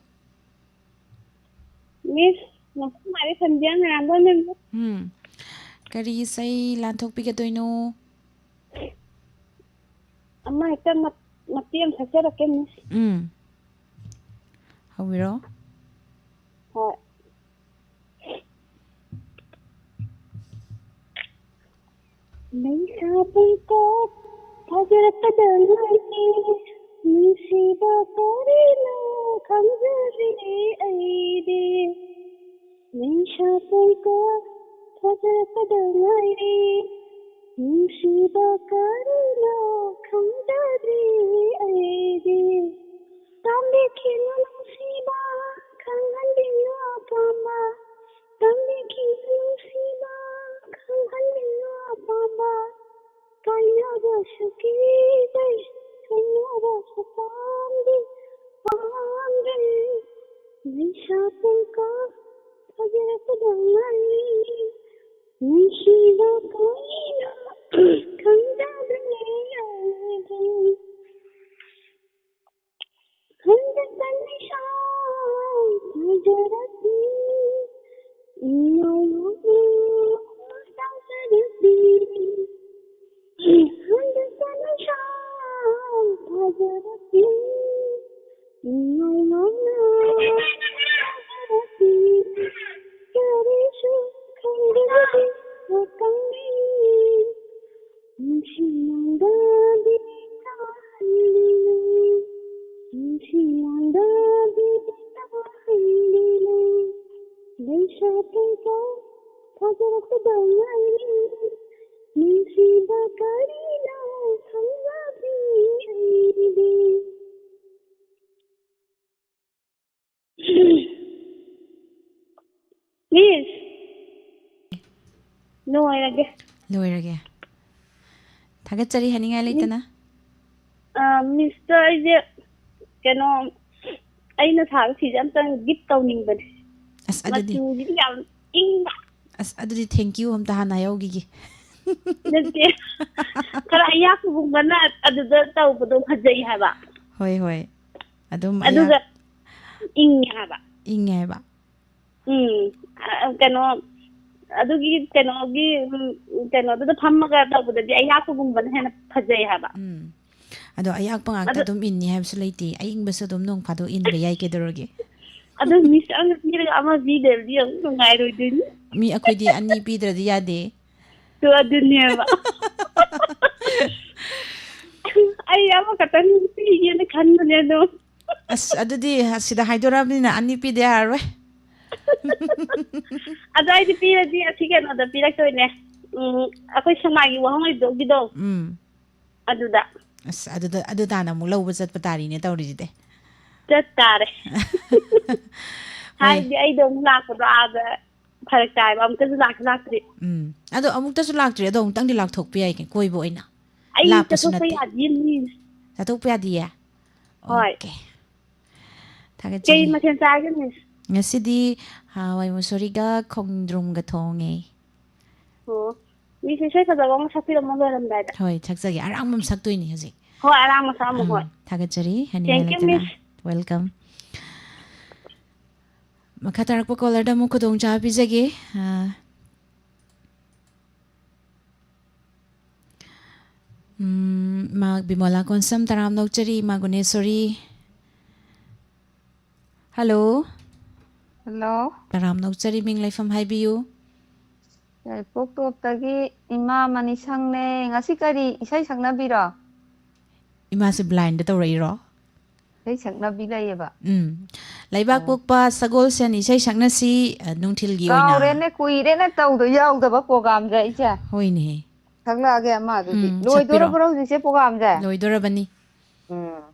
ꯃꯤꯁ, ꯃꯐꯝ ꯍꯥꯏꯔꯦ ꯁꯟꯙ꯭ꯌꯥ ꯉꯔꯥꯡꯕꯝ ꯃꯦꯝ꯫ ꯎꯝ꯫ ꯀꯔꯤ ꯏꯁꯩ ꯂꯥꯟꯊꯣꯛꯄꯤꯒꯗꯣꯏꯅꯣ? ꯑꯃ ꯍꯦꯛꯇ ꯃꯠ-, ꯃꯇꯦꯛ ꯑꯃ ꯁꯛꯆꯔꯛꯀꯦ ꯃꯤꯁ꯫ ꯎꯝ꯫ ꯍꯧꯕꯤꯔꯣ꯫ ꯍꯣꯏ꯫ ꯂꯩꯁꯥ ꯄꯨꯡꯀꯣꯛ ꯐꯥꯖꯔꯛꯄꯗ ꯉꯥꯏꯔꯤ, ꯅꯨꯡꯁꯤꯕ ꯀꯔꯤꯅꯣ ꯈꯪꯖꯗ꯭ꯔꯤꯅꯦ ꯑꯩꯗꯤ꯫ ꯂꯩꯁꯥ ꯄꯨꯡꯀ ꯐꯖꯔꯛꯄꯗ ꯉꯥꯏꯔꯤ, ꯅꯨꯡꯁꯤꯕ ꯀꯔꯤꯅꯣ ꯈꯪꯖꯗ꯭ꯔꯤ ꯑꯩꯗꯤ꯫ ꯇꯝꯕꯤꯈꯤꯅꯨ ꯅꯨꯡꯁꯤꯕ, ꯈꯪꯍꯟꯕꯤꯌꯨ ꯑꯄꯥꯝꯕ꯫ ꯇꯝꯕꯤꯈꯤꯅꯨ ꯅꯨꯡꯁꯤꯕ, ꯈꯪꯍꯟꯕꯤꯌꯨ ꯑꯄꯥꯝꯕ꯫ ꯀꯥꯏꯅꯕꯁꯨ ꯀꯤꯖꯩ, ꯊꯦꯡꯅꯕꯁꯨ ꯄꯥꯝꯗꯦ, ꯄꯥꯝꯗꯦ꯫ ꯂꯩꯁꯥ ꯄꯨꯡꯀ ꯐꯖꯔꯛꯄꯗ ꯉꯥꯏꯔꯤ, ꯅꯨꯡꯁꯤꯕ ꯀꯔꯤꯅꯣ ꯈꯪꯖꯗ꯭ꯔꯤ ꯑꯩꯗꯤ꯫ ꯍꯟꯗꯛꯇ ꯂꯩꯁꯥ ꯐꯖꯔꯛꯄꯤ, ꯏꯅꯧ ꯅꯧꯅ ꯁꯥꯖꯔꯛꯄꯤ꯫ ꯍꯟꯗꯛꯇ ꯂꯩꯁꯥ ꯐꯖꯔꯛꯄꯤ, ꯏꯅꯧ ꯅꯧꯅ ꯁꯥꯖꯔꯛꯄꯤ꯫ ꯀꯔꯤꯁꯨ ꯈꯪꯗꯕꯤ ꯉꯥꯛꯇꯪꯅꯤ꯫ ꯅꯨꯡꯁꯤ ꯅꯪꯗꯗꯤ ꯇꯧꯍꯟꯕꯤꯅꯨ, ꯅꯨꯡꯁꯤ ꯅꯪꯗꯗꯤ ꯇꯧꯍꯟꯕꯤꯅꯨ꯫ ꯂꯩꯁꯥ ꯄꯨꯡꯀ ꯐꯖꯔꯛꯄꯗ ꯉꯥꯏꯔꯤ, ꯅꯨꯡꯁꯤꯕ ꯀꯔꯤꯅꯣ ꯈꯪꯖꯗ꯭ꯔꯤ ꯑꯩꯗꯤ꯫ ꯃꯤꯁ, ꯂꯣꯏꯔꯒꯦ꯫ ꯂꯣꯏꯔꯒꯦ꯫ ꯊꯥꯒꯠꯆꯔꯤ ꯍꯥꯏꯅꯤꯡꯉꯥꯏ ꯂꯩꯇꯅ꯫ ꯑ, ꯃꯤꯁꯇ ꯑꯩꯁꯦ ꯀꯩꯅꯣ, ꯑꯩꯅ ꯁꯥꯕ ꯐꯤꯁꯦ ꯑꯝꯇꯪ ꯒꯤꯐ ꯇꯧꯅꯤꯡꯕꯅꯦ꯫ ꯑꯁ, ꯑꯗꯨꯗꯤ ꯃꯆꯨꯁꯤꯗꯤ ꯌꯥꯝ ꯏꯪꯕ꯫ ꯑꯁ, ꯑꯗꯨꯗꯤ thank you ꯑꯝꯇ ꯍꯥꯟꯅ ꯍꯥꯏꯍꯧꯈꯤꯒꯦ꯫ ꯅꯠꯇꯦ, ꯈꯔ ꯑꯌꯥꯛꯄꯒꯨꯝꯕꯅ ꯑꯗꯨꯗ ꯇꯧꯕꯗꯣ ꯐꯖꯩ ꯍꯥꯏꯕ꯫ ꯍꯣꯏ, ꯍꯣꯏ꯫ ꯑꯗꯨꯝ ꯑꯗꯨꯒ ꯑꯌꯥꯛ- ꯏꯪꯉꯦ ꯍꯥꯏꯕ꯫ ꯏꯪꯉꯦ ꯍꯥꯏꯕ꯫ ꯎꯝ, ꯑ, ꯀꯩꯅꯣ, ꯑꯗꯨꯒꯤ ꯀꯩꯅꯣꯒꯤ, ꯎꯝ, ꯀꯩꯅꯣꯗꯨꯗ ꯐꯝꯃꯒ ꯇꯧꯕꯗꯗꯤ ꯑꯌꯥꯛꯄꯒꯨꯝꯕꯅ ꯍꯦꯟꯅ ꯐꯖꯩ ꯍꯥꯏꯕ꯫ ꯎꯝ꯫ ꯑꯗꯣ ꯑꯌꯥꯛꯄ ꯉꯥꯛꯇ ꯑꯗꯨ ꯑꯗꯨꯝ ꯏꯟꯅꯤ ꯍꯥꯏꯕꯁꯨ ꯂꯩꯇꯦ, ꯑꯏꯪꯕꯁꯨ ꯑꯗꯨꯝ ꯅꯣꯡ ꯐꯥꯗꯣꯛ ꯏꯟꯕ ꯌꯥꯏ, ꯀꯩꯗꯧꯔꯒꯦ? ꯑꯗꯨ ꯃꯤꯁ ꯑꯃ ꯄꯤꯔꯒ ꯑꯃ ꯄꯤꯗꯕꯗꯤ ꯑꯃꯨꯛ ꯅꯨꯡꯉꯥꯏꯔꯣꯏꯗꯣꯏꯅꯤ꯫ ꯃꯤ ꯑꯩꯈꯣꯏꯗꯤ ꯑꯅꯤ ꯄꯤꯗ꯭ꯔꯗꯤ ꯌꯥꯗꯦ꯫ ꯇꯨ ꯑꯗꯨꯅꯦꯕ꯫ ꯑꯩ ꯑꯃꯈꯛꯇꯪ ꯄꯤꯒꯦꯅ ꯈꯟꯕꯅꯦ ꯑꯗꯣ꯫ ꯑꯁ, ꯑꯗꯨꯗꯤ ꯁꯤꯗ ꯍꯥꯏꯗꯣꯔꯛꯑꯕꯅꯤꯅ ꯑꯅꯤ ꯄꯤꯗ ꯌꯥꯔꯔꯣꯏ꯫ ꯑꯗꯣ ꯑꯩꯗꯤ ꯄꯤꯔꯗꯤ ꯑꯁꯤ ꯀꯩꯅꯣꯗ ꯄꯤꯔꯛꯇꯣꯏꯅꯦ꯫ ꯎꯝ, ꯑꯩꯈꯣꯏ ꯁꯦꯛꯃꯥꯏꯒꯤ ꯋꯥꯍꯪ ꯂꯩꯕꯗꯣ, ꯑꯗꯨꯗꯣ꯫ ꯎꯝ꯫ ꯑꯗꯨꯗ꯫ ꯑꯁ, ꯑꯗꯨꯗ, ꯑꯗꯨ ꯇꯥꯅ ꯑꯃꯨꯛ ꯂꯧꯕ ꯆꯠꯄ ꯇꯥꯔꯤꯅꯦ ꯇꯧꯔꯤꯁꯤꯗꯤ꯫ ꯆꯠ ꯇꯥꯔꯦ꯫ ꯍꯣꯏ꯫ ꯍꯥꯏꯗꯤ ꯑꯩꯗꯣ ꯑꯃꯨꯛ ꯂꯥꯛꯄꯗꯣ ꯑꯥꯗ ꯐꯔꯛ ꯇꯥꯏꯕ, ꯑꯃꯨꯛꯇꯁꯨ ꯂꯥꯛꯁꯨ ꯂꯥꯛꯇ꯭ꯔꯤ꯫ ꯎꯝ꯫ ꯑꯗꯣ ꯑꯃꯨꯛꯇꯁꯨ ꯂꯥꯛꯇ꯭ꯔꯤ, ꯑꯗꯣ ꯑꯃꯨꯛꯇꯪꯗꯤ ꯂꯥꯛꯊꯣꯛꯄ ꯌꯥꯏ ꯀꯩꯅꯣ, ꯀꯣꯏꯕ ꯑꯣꯏꯅ꯫ ꯑꯩ ꯂꯥꯞꯄꯁꯨ ꯆꯠꯊꯣꯛꯄ ꯅꯠꯇꯦ꯫ ꯌꯥꯗꯤꯌꯦ, ꯃꯤ꯫ ꯆꯠꯊꯣꯛꯄ ꯌꯥꯗꯤꯌꯦ? ꯍꯣꯏ꯫ ꯑꯣꯀꯦ꯫ ꯊꯥꯒꯠꯆꯔꯤ꯫ ꯀꯩ ꯃꯊꯦꯜ ꯆꯥꯔꯒꯦ, ꯃꯤꯁ? ꯉꯁꯤꯗꯤ, ꯍꯋꯥꯏ ꯃꯨꯁꯣꯔꯤꯒ ꯈꯣꯡꯗ꯭ꯔꯨꯝꯒ ꯊꯣꯡꯉꯦ꯫ ꯑꯣ꯫ ꯃꯤꯁ, ꯏꯁꯩ ꯐꯖꯕ ꯑꯃ ꯁꯛꯄꯤꯔꯝꯃꯣ ꯂꯣꯏꯔꯝꯗꯥꯏꯗ꯫ ꯍꯣꯏ, ꯁꯛꯆꯒꯦ꯫ ꯑꯔꯥꯡꯕ ꯑꯃ ꯁꯛꯇꯣꯏꯅꯤ ꯍꯧꯖꯤꯛ꯫ ꯍꯣꯏ, ꯑꯔꯥꯡꯕ ꯁꯛꯑꯝꯃꯣ, ꯎꯝ, ꯍꯣꯏ꯫ ꯊꯥꯒꯠꯆꯔꯤ, ꯍꯅꯤ Thank you, ꯂꯂꯤꯇꯅꯥ꯫ Miss꯫ Welcome꯫ ꯃꯈꯥ ꯇꯥꯔꯛꯄ caller ꯗ ꯑꯃꯨꯛ ꯈꯨꯗꯣꯡꯆꯥꯕ ꯄꯤꯖꯒꯦ꯫ ꯑ, ꯎꯝ, ꯃꯥ ꯕꯤꯃꯣꯂꯥ ꯀꯣꯟꯁꯝ, ꯇꯔꯥꯝꯅ ꯑꯣꯛꯆꯔꯤ, ꯏꯃꯥ ꯒꯨꯅꯦꯁꯣꯔꯤ꯫ Hello꯫ Hello꯫ ꯇꯔꯥꯝꯅ ꯑꯣꯛꯆꯔꯤ, ꯃꯤꯡ ꯂꯩꯐꯝ ꯍꯥꯏꯕꯤꯌꯨ꯫ ꯌꯥꯏꯔꯤꯄꯣꯛ ꯇꯣꯞꯇꯒꯤ ꯏꯃꯥ ꯃꯅꯤꯁꯪꯅꯦ꯫ ꯉꯁꯤ ꯀꯔꯤ ꯏꯁꯩ ꯁꯛꯅꯕꯤꯔꯣ? ꯏꯃꯥꯁꯦ blind ꯗ ꯇꯧꯔꯛꯏꯔꯣ? ꯏꯁꯩ ꯁꯛꯅꯕꯤ ꯂꯩꯌꯦꯕ꯫ ꯎꯝ꯫ ꯂꯩꯕꯥꯛ ꯑꯣ꯫ ꯄꯣꯛꯄ ꯁꯒꯣꯜꯁꯦꯟ ꯏꯁꯩ ꯁꯛꯅꯁꯤ, ꯑ, ꯅꯨꯡꯊꯤꯜꯒꯤ ꯑꯣꯏꯅ꯫ ꯀꯥꯎꯔꯦꯅꯦ, ꯀꯨꯏꯔꯦꯅꯦ ꯇꯧꯗ ꯌꯥꯎꯗꯕ program ꯁꯦ ꯑꯩꯁꯦ꯫ ꯍꯣꯏꯅꯦ꯫ ꯁꯛꯂꯛꯑꯒꯦ ꯑꯃ ꯑꯗꯨꯗꯤ꯫ ꯎꯝ, ꯁꯛꯄꯤꯔꯣ꯫ ꯂꯣꯏꯗꯣꯔꯕ꯭ꯔꯣ ꯍꯧꯖꯤꯛꯁꯦ program ꯁꯦ? ꯂꯣꯏꯗꯣꯔꯕꯅꯤ꯫ ꯎꯝ꯫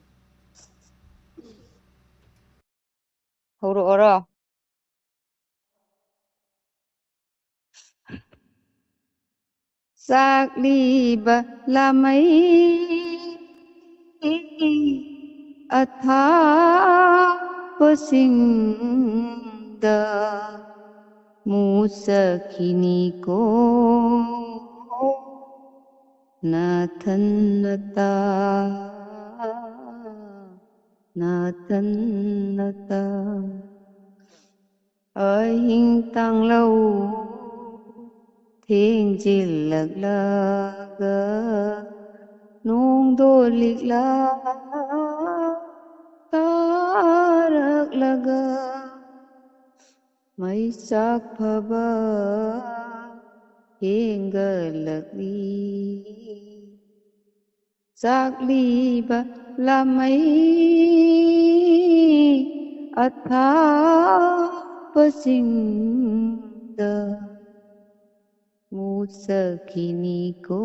ꯍꯧꯔꯛꯑꯣꯔꯣ? ꯆꯥꯛꯂꯤꯕ ꯂꯥꯃꯩ ꯑꯊꯥꯞꯄꯁꯤꯡꯗ ꯃꯨꯁꯛꯈꯤꯅꯤꯀꯣ ꯅꯥꯊꯟꯅꯇ, ꯅꯥꯊꯟꯅꯇ꯫ ꯑꯍꯤꯡ ꯇꯥꯡꯂꯧ ꯊꯦꯡꯖꯤꯜꯂꯛꯂꯒ ꯅꯣꯡꯗꯣ ꯂꯤꯛꯂꯥ ꯇꯥꯔꯛꯂꯒ ꯃꯩꯆꯥꯛ ꯐꯕ ꯍꯦꯟꯒꯠꯂꯛꯂꯤ꯫ ꯆꯥꯛꯂꯤꯕ ꯂꯥꯃꯩ ꯑꯊꯥꯞ ꯄꯥꯞꯄꯁꯤꯡꯗ ꯃꯨꯠꯆꯈꯤꯅꯤꯀꯣ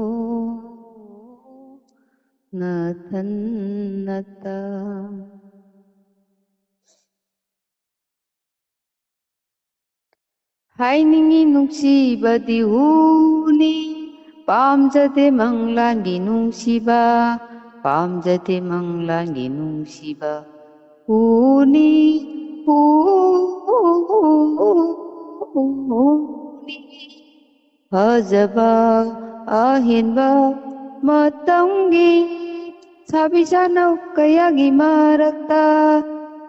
ꯅꯊꯟꯅꯇ꯫ ꯍꯥꯏꯅꯤꯡꯉꯤ ꯅꯨꯡꯁꯤꯕꯗꯤ ꯍꯨꯅꯤ, ꯄꯥꯝꯖꯗꯦ ꯃꯪꯂꯥꯟꯒꯤ ꯅꯨꯡꯁꯤꯕ, ꯄꯥꯝꯖꯗꯦ ꯃꯪꯂꯥꯟꯒꯤ ꯅꯨꯡꯁꯤꯕ꯫ ꯍꯨꯅꯤ, ꯍꯨꯅꯤ, ꯐꯖꯕ ꯑꯍꯦꯟꯕ ꯃꯇꯝꯒꯤ ꯁꯥꯕꯤ ꯁꯥꯅꯧ ꯀꯌꯥꯒꯤ ꯃꯔꯛꯇ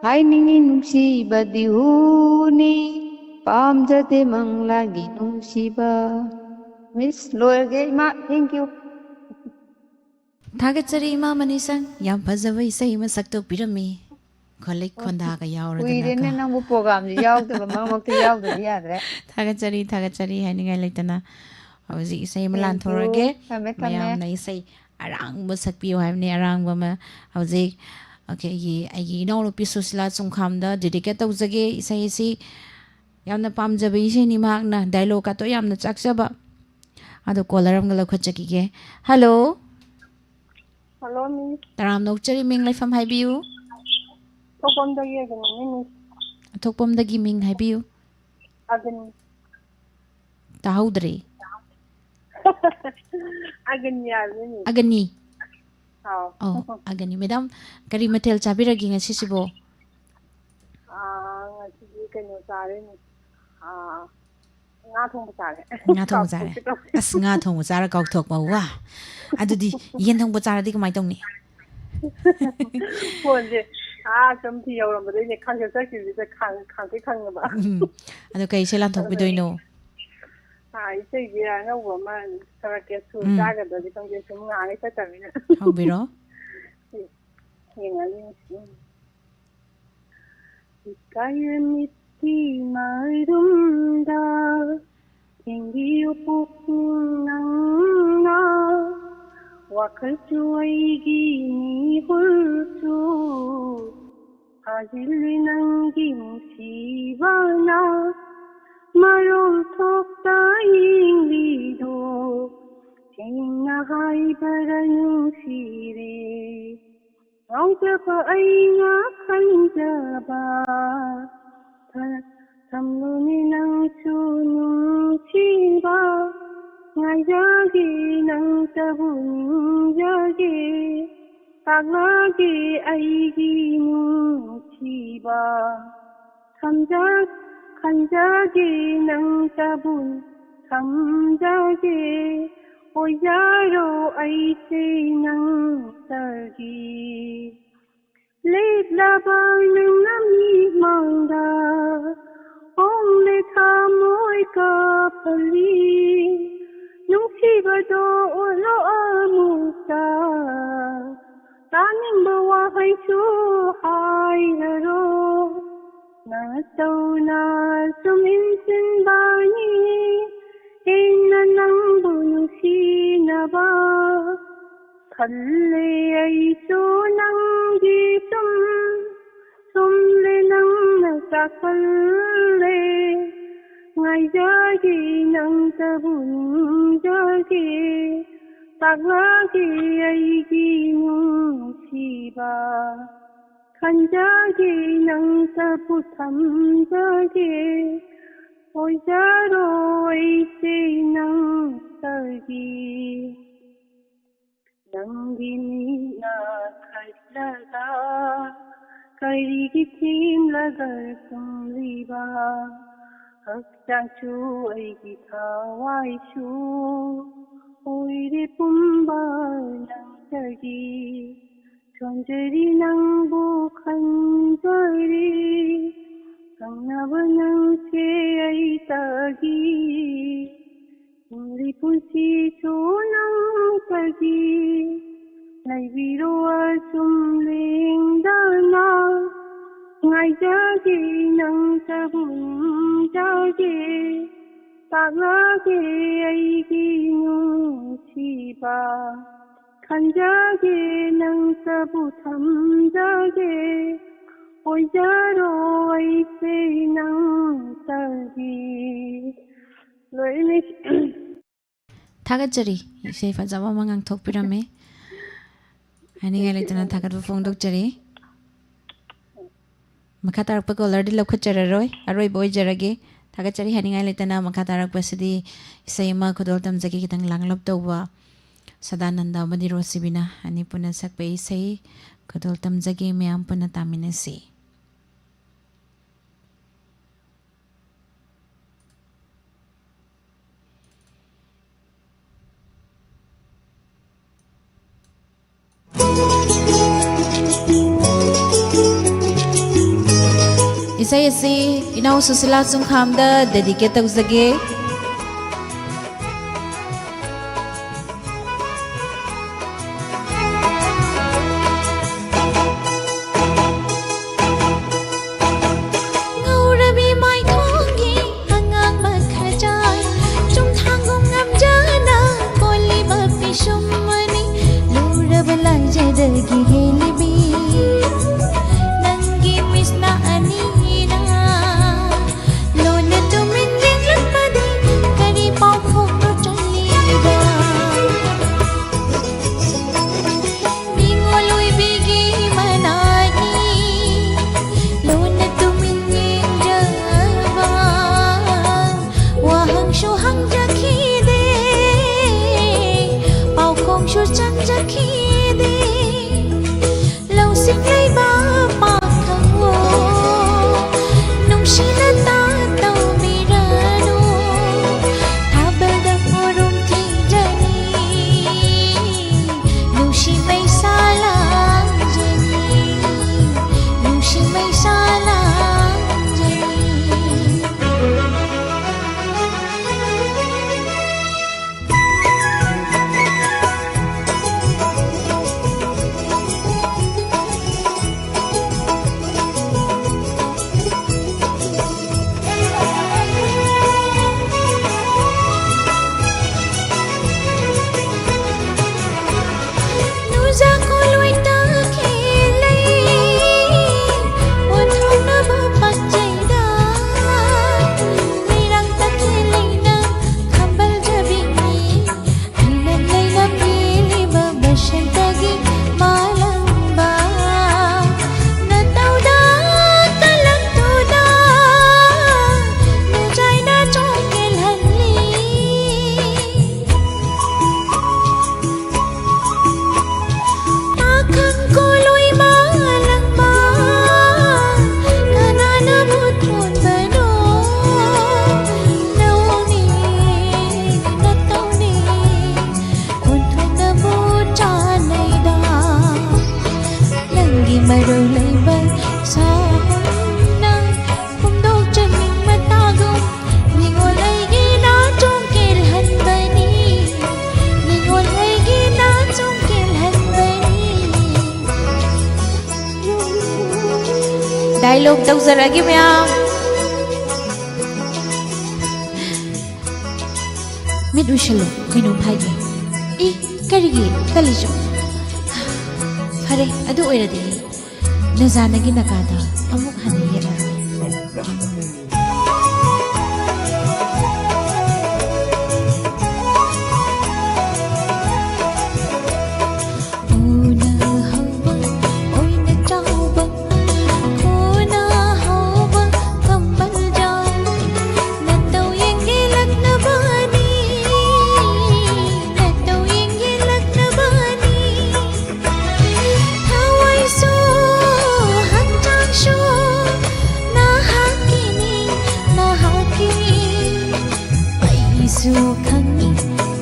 ꯍꯥꯏꯅꯤꯡꯉꯤ ꯅꯨꯡꯁꯤꯕꯗꯤ ꯍꯨꯅꯤ, ꯄꯥꯝꯖꯗꯦ ꯃꯪꯂꯥꯒꯤ ꯅꯨꯡꯁꯤꯕ꯫ ꯃꯤꯁ, ꯂꯣꯏꯔꯒꯦ ꯏꯃꯥ, thank you꯫ ꯊꯥꯒꯠꯆꯔꯤ ꯏꯃꯥ ꯃꯅꯤꯁꯪ, ꯌꯥꯝ ꯐꯖꯕ ꯏꯁꯩ ꯑꯃ ꯁꯛꯇꯣꯛꯄꯤꯔꯝꯃꯤ꯫ ꯈꯣꯂꯤꯛ ꯈꯣꯟꯗꯥꯒ ꯌꯥꯎꯔꯗꯅ ꯀꯨꯏꯔꯦꯅꯦ ꯀꯣ꯫ ꯅꯪꯕꯨ ꯄ꯭ꯔꯣꯒ꯭ꯔꯥꯝꯁꯤ ꯌꯥꯎꯗꯕ, ꯃꯔꯛ ꯃꯔꯛꯇ ꯌꯥꯎꯗꯕꯗꯤ ꯌꯥꯗ꯭ꯔꯦ꯫ ꯊꯥꯒꯠꯆꯔꯤ, ꯊꯥꯒꯠꯆꯔꯤ ꯍꯥꯏꯅꯤꯡꯉꯥꯏ ꯂꯩꯇꯅ꯫ ꯍꯧꯖꯤꯛ ꯏꯁꯩ ꯑꯃ Thank you꯫ ꯂꯥꯟꯊꯣꯔꯛꯑꯒꯦ꯫ ꯊꯝꯃꯦ, ꯊꯝꯃꯦ꯫ ꯃꯌꯥꯝꯅ ꯏꯁꯩ ꯑꯔꯥꯡꯕ ꯁꯛꯄꯤꯌꯨ ꯍꯥꯏꯕꯅꯤ, ꯑꯔꯥꯡꯕ ꯑꯃ꯫ ꯍꯧꯖꯤꯛ, okay, ꯑꯩꯒꯤ, ꯑꯩꯒꯤ ꯏꯅꯥꯎꯅꯨꯄꯤ ꯁꯨꯁꯤꯂꯥ ꯆꯨꯡꯈꯥꯝꯗ dedicate ꯇꯧꯖꯒꯦ ꯏꯁꯩ ꯑꯁꯤ꯫ ꯌꯥꯝꯅ ꯄꯥꯝꯖꯕ ꯏꯁꯩꯅꯤ ꯃꯍꯥꯛꯅ, dialogue ꯀꯥꯇꯣ ꯌꯥꯝꯅ ꯆꯥꯛꯆꯕ꯫ ꯑꯗꯣ caller ꯑꯃꯒ ꯂꯧꯈꯠꯆꯈꯤꯒꯦ꯫ Hello꯫ Hello, miss꯫ ꯇꯔꯥꯝꯅ ꯑꯣꯛꯆꯔꯤ, ꯃꯤꯡ ꯂꯩꯐꯝ ꯍꯥꯏꯕꯤꯌꯨ꯫ ꯊꯣꯛꯄꯝꯗꯒꯤ ꯑꯗꯨꯝ, miss꯫ ꯑꯊꯣꯛꯄꯝꯗꯒꯤ ꯃꯤꯡ ꯍꯥꯏꯕꯤꯌꯨ꯫ ꯑꯒꯅꯤ꯫ ꯇꯥꯍꯧꯗ꯭ꯔꯦ꯫ ꯑꯒꯅꯤ ꯍꯥꯏꯕꯅꯤ, miss꯫ ꯑꯒꯅꯤ꯫ ꯑꯥꯎ꯫ ꯑꯧ, ꯑꯒꯅꯤ꯫ Madam, ꯀꯔꯤ ꯃꯊꯦꯜ ꯆꯥꯕꯤꯔꯒꯦ ꯉꯁꯤꯁꯤꯕꯣ? ꯑꯥ, ꯉꯁꯤꯗꯤ ꯀꯩꯅꯣ ꯆꯥꯔꯦ, miss꯫ ꯑꯥ, ꯉꯥ ꯊꯣꯡꯕ ꯆꯥꯔꯦ꯫ ꯉꯥ ꯊꯣꯡꯕ ꯆꯥꯔꯦ꯫ ꯀꯥꯎꯊꯣꯛꯀꯦ ꯇꯧꯋꯦ꯫ ꯑꯁ, ꯉꯥ ꯊꯣꯡꯕ ꯆꯥꯔ ꯀꯥꯎꯊꯣꯛꯄ, ꯋꯥ! ꯑꯗꯨꯗꯤ ꯌꯦꯟ ꯊꯣꯡꯕ ꯆꯥꯔꯗꯤ ꯀꯃꯥꯏ ꯇꯧꯅꯤ? ꯐꯣꯟꯁꯦ, ꯑꯥ, ꯁꯨꯝ ꯐꯤ ꯌꯧꯔꯝꯕꯗꯩꯅꯦ ꯈꯪꯗꯦ ꯆꯠꯈꯤꯕꯁꯤꯗ ꯈꯪ-, ꯈꯪꯗꯤ ꯈꯪꯉꯕ꯫ ꯎꯝ꯫ ꯑꯗꯣ ꯀꯩ ꯏꯁꯩ ꯂꯥꯟꯊꯣꯛꯄꯤꯗꯣꯏꯅꯣ? ꯑꯥ, ꯏꯁꯩꯁꯦ ꯑꯅꯧꯕ ꯑꯃ ꯊꯥꯔꯛꯀꯦ, ꯁꯨꯔ ꯎꯝ꯫ ꯆꯥꯒꯗ꯭ꯔꯗꯤ ꯈꯪꯗꯦ, ꯁꯨꯝ ꯉꯥꯡꯉꯦ ꯆꯠꯇꯕꯅꯤꯅ꯫ ꯍꯧꯕꯤꯔꯣ꯫ ꯌꯦꯡꯉꯒꯦ꯫ ꯎꯝ꯫ ꯏꯀꯥꯏꯔ ꯃꯤꯠꯀꯤ ꯃꯥꯏꯔꯨꯝꯗ ꯊꯦꯡꯕꯤꯌꯨ ꯄꯨꯛꯅꯤꯡ ꯅꯪꯅ, ꯋꯥꯈꯜꯁꯨ ꯑꯩꯒꯤ ꯃꯤꯍꯨꯜꯁꯨ ꯊꯥꯖꯤꯜꯂꯤ ꯅꯪꯒꯤ ꯅꯨꯡꯁꯤꯕꯅ ꯃꯔꯣꯜ ꯊꯣꯛꯇ ꯌꯦꯡꯂꯤꯗꯣ, ꯁꯦꯡꯅ ꯍꯥꯏꯕꯗ ꯅꯨꯡꯁꯤꯔꯦ꯫ ꯉꯥꯎꯖꯕ ꯑꯩꯅ ꯈꯟꯖꯕ, ꯊ-, ꯊꯝꯂꯨꯅꯤ ꯅꯪꯁꯨ ꯅꯨꯡꯁꯤꯕ꯫ ꯉꯥꯏꯖꯒꯦ ꯅꯪꯇꯕꯨ ꯅꯤꯡꯖꯒꯦ, ꯇꯥꯛꯂꯒꯦ ꯑꯩꯒꯤ ꯅꯨꯡꯁꯤꯕ꯫ ꯈꯟꯖ-, ꯈꯟꯖꯒꯦ ꯅꯪꯇꯕꯨ ꯊꯝꯖꯒꯦ, ꯑꯣꯏꯖꯔꯣ ꯑꯩꯁꯦ ꯅꯪꯇꯒꯤ꯫ ꯂꯦꯞꯂꯕ ꯅꯪꯅ ꯃꯤꯠꯃꯥꯡꯗ ꯍꯣꯡꯂꯦ ꯊꯃꯣꯏ ꯀꯥꯞꯍꯜꯂꯤ꯫ ꯅꯨꯡꯁꯤꯕꯗꯣ ꯎꯠꯂꯣ ꯑꯃꯨꯛꯇ, ꯇꯥꯅꯤꯡꯕ ꯋꯥꯍꯩꯁꯨ ꯍꯥꯏꯔꯔꯣ꯫ ꯅꯇꯧꯅ ꯁꯨꯝ ꯏꯟꯁꯤꯟꯕꯅꯤ ꯍꯦꯟꯅ ꯅꯪꯕꯨ ꯅꯨꯡꯁꯤꯅꯕ꯫ ꯈꯜꯂꯦ ꯑꯩꯁꯨ ꯅꯪꯒꯤ ꯁꯨꯝ, ꯁꯨꯝꯂꯦ ꯅꯪꯅ ꯆꯥꯛꯈꯜꯂꯦ꯫ ꯉꯥꯏꯖꯒꯦ ꯅꯪꯇꯕꯨ ꯅꯤꯡꯖꯒꯦ, ꯇꯥꯛꯂꯒꯦ ꯑꯩꯒꯤ ꯅꯨꯡꯁꯤꯕ꯫ ꯈꯟꯖꯒꯦ ꯅꯪꯇꯕꯨ ꯊꯝꯖꯒꯦ, ꯑꯣꯏꯖꯔꯣ ꯑꯩꯁꯦ ꯅꯪꯇꯒꯤ꯫ ꯅꯪꯒꯤ ꯃꯤꯠꯅ ꯈꯜꯂꯒ ꯀꯔꯤꯒꯤ ꯊꯦꯝꯂꯒ ꯇꯨꯝꯂꯤꯕ? ꯍꯛꯆꯥꯡꯁꯨ ꯑꯩꯒꯤ ꯊꯋꯥꯏꯁꯨ ꯑꯣꯏꯔꯦ ꯄꯨꯝꯕ ꯅꯪꯇꯒꯤ꯫ ꯁꯣꯟꯖꯔꯤ ꯅꯪꯕꯨ ꯈꯟꯖꯔꯤ, ꯈꯪꯅꯕ ꯅꯪꯁꯦ ꯑꯩꯇꯒꯤ꯫ ꯍꯤꯡꯂꯤ ꯄꯨꯟꯁꯤꯁꯨ ꯅꯪꯇꯒꯤ꯫ ꯂꯩꯕꯤꯔꯣ ꯑꯁꯨꯝ ꯂꯦꯡꯗꯅ, ꯉꯥꯏꯖꯒꯦ ꯅꯪꯇꯕꯨ ꯅꯤꯡꯖꯒꯦ꯫ ꯇꯥꯛꯂꯒꯦ ꯑꯩꯒꯤ ꯅꯨꯡꯁꯤꯕ, ꯈꯟꯖꯒꯦ ꯅꯪꯇꯕꯨ ꯊꯝꯖꯒꯦ꯫ ꯑꯣꯏꯖꯔꯣꯏꯁꯦ ꯅꯪꯇꯒꯤ ꯂꯣꯏꯅ꯫ ꯊꯥꯒꯠꯆꯔꯤ, ꯏꯁꯩ ꯐꯖꯕ ꯑꯃ ꯉꯥꯡꯊꯣꯛꯄꯤꯔꯝꯃꯦ꯫ ꯍꯥꯏꯅꯤꯡꯉꯥꯏ ꯂꯩꯇꯅ ꯊꯥꯒꯠꯄ ꯐꯣꯡꯗꯣꯛꯆꯔꯤ꯫ ꯃꯈꯥ ꯇꯥꯔꯛꯄ ꯀꯣꯂꯔꯗꯤ ꯂꯧꯈꯠꯆꯔꯔꯣꯏ, ꯑꯔꯣꯏꯕ ꯑꯣꯏꯖꯔꯒꯦ꯫ ꯊꯥꯒꯠꯆꯔꯤ ꯍꯥꯏꯅꯤꯡꯉꯥꯏ ꯂꯩꯇꯅ꯫ ꯃꯈꯥ ꯇꯥꯔꯛꯄꯁꯤꯗꯤ ꯏꯁꯩ ꯑꯃ ꯈꯨꯗꯣꯜ ꯇꯝꯖꯒꯦ, ꯈꯤꯇꯪ ꯂꯥꯡꯂꯞ ꯇꯧꯕ꯫ ꯁꯗꯥꯅꯟꯗ ꯑꯃꯗꯤ ꯔꯣꯁꯤꯕꯤꯅꯥ ꯑꯅꯤ ꯄꯨꯟꯅ ꯁꯛꯄ ꯏꯁꯩ ꯈꯨꯗꯣꯜ ꯇꯝꯖꯒꯦ, ꯃꯌꯥꯝ ꯄꯨꯟꯅ ꯇꯥꯃꯤꯟꯅꯁꯤ꯫ ꯏꯁꯩ ꯑꯁꯤ ꯏꯅꯥꯎ ꯁꯨꯁꯤꯂꯥ ꯆꯨꯡꯈꯥꯝꯗ dedicate ꯇꯧꯖꯒꯦ꯫ ꯉꯧꯔꯕꯤ ꯃꯥꯏꯊꯣꯡꯒꯤ ꯑꯉꯥꯡꯕ ꯈꯖꯥꯏ, ꯆꯨꯝꯊꯥꯡꯒꯨꯝ ꯉꯝꯖꯅ ꯀꯣꯜꯂꯤꯕ ꯄꯤꯁꯨꯝ ꯑꯅꯤ, ꯂꯨꯔꯕ ꯂꯥꯏꯖꯗꯒꯤ ꯍꯦꯜꯂꯤꯕꯤ ꯅꯪꯒꯤ ꯃꯤꯠꯁꯅꯥ ꯑꯅꯤꯅ ꯂꯣꯟꯅ ꯇꯨꯃꯤꯟ ꯌꯦꯡꯂꯛꯄꯗꯤ ꯀꯔꯤ ꯄꯥꯎꯈꯣꯡꯅꯣ ꯆꯜꯂꯤꯕ? ꯅꯤꯡꯉꯣꯜ ꯑꯣꯏꯕꯤꯒꯤ ꯃꯅꯥꯏ ꯂꯣꯟꯅ ꯇꯨꯃꯤꯟ ꯌꯦꯡꯖꯕ, ꯋꯥꯍꯪꯁꯨ ꯍꯪꯖꯈꯤꯗꯦ, ꯄꯥꯎꯈꯣꯡꯁꯨ ꯆꯪꯖꯈꯤꯗꯦ꯫ ꯂꯧꯁꯤꯡ ꯂꯩꯕ ꯄꯥꯈꯪꯕꯨ ꯅꯨꯡꯁꯤꯅ ꯇꯥꯛꯇꯧꯕꯤꯔꯅꯨ, ꯊꯥꯕꯜꯗ ꯈꯨꯔꯨꯝ ꯊꯤꯖꯅꯤ, ꯅꯨꯡꯁꯤ ꯃꯩꯁꯥ ꯂꯥꯡꯖꯅꯤ, ꯅꯨꯡꯁꯤ ꯃꯩꯁꯥ ꯂꯥꯡꯖꯅꯤ꯫ ꯗꯥꯏꯂꯣꯒ ꯇꯧꯖꯔꯛꯑꯒꯦ ꯃꯌꯥꯝ꯫ ꯃꯤꯠ ꯎꯏꯁꯜꯂꯣ, ꯀꯩꯅꯣꯝ ꯍꯥꯏꯒꯦ꯫ ꯏ, ꯀꯔꯤꯒꯤ ꯀꯜꯂꯤꯁꯨ? ꯐꯔꯦ, ꯑꯗꯨ ꯑꯣꯏꯔꯗꯤ ꯑꯩ ꯅꯖꯥꯅꯒꯤ ꯅꯀꯥꯗ ꯑꯃꯨꯛ ꯍꯟꯅ ꯌꯦꯠꯂꯒꯦ꯫ ꯎꯅ ꯍꯧꯕ, ꯑꯣꯏꯅ ꯆꯥꯎꯕ, ꯎꯅ ꯍꯧꯕ ꯀꯝꯕꯜ ꯖꯥꯎ꯫ ꯅꯇꯧ ꯌꯦꯡꯒꯦꯂꯛꯅꯕꯅꯤ, ꯅꯇꯧ ꯌꯦꯡꯒꯦꯂꯛꯅꯕꯅꯤ꯫ ꯊꯋꯥꯏꯁꯨ ꯍꯛꯆꯥꯡꯁꯨ ꯅꯍꯥꯛꯀꯤꯅꯤ, ꯅꯍꯥꯛꯀꯤꯅꯤ꯫ ꯑꯩꯁꯨ ꯈꯪꯏ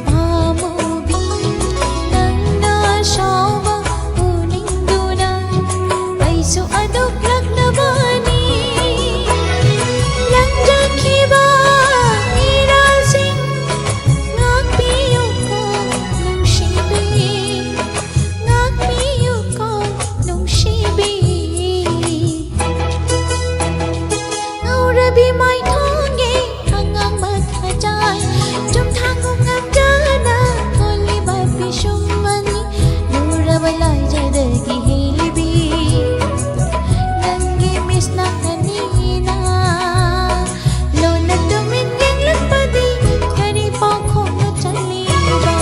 ꯄꯥꯝꯃꯨꯕꯤ, ꯅꯪꯅ ꯁꯥꯎꯕ ꯎꯅꯤꯡꯗꯨꯅ ꯑꯩꯁꯨ ꯑꯗꯨꯛꯂꯛꯅꯕꯅꯤ꯫ ꯂꯪꯖꯈꯤꯕ ꯏꯔꯥꯜꯁꯤꯡ ꯉꯥꯛꯄꯤꯌꯨꯀꯣ ꯅꯨꯡꯁꯤꯕꯤ, ꯉꯥꯛꯄꯤꯌꯨꯀꯣ ꯅꯨꯡꯁꯤꯕꯤ꯫ ꯉꯧꯔꯕꯤ ꯃꯥꯏꯊꯣꯡꯒꯤ ꯑꯉꯥꯡꯕ ꯊꯥꯖꯥꯏ, ꯆꯨꯝꯊꯥꯡꯒꯨꯝ ꯉꯝꯖꯅ ꯀꯣꯜꯂꯤꯕ ꯄꯤꯁꯨꯝ ꯑꯅꯤ, ꯂꯨꯔꯕ ꯂꯥꯏꯖꯗꯒꯤ ꯍꯦꯜꯂꯤꯕꯤ ꯅꯪꯒꯤ ꯃꯤꯠꯁꯅꯥ ꯑꯅꯤꯅ ꯂꯣꯟꯅ ꯇꯨꯃꯤꯟ ꯌꯦꯡꯂꯛꯄꯗꯤ ꯀꯔꯤ ꯄꯥꯎꯈꯣꯡꯅ ꯆꯜꯂꯤꯕ?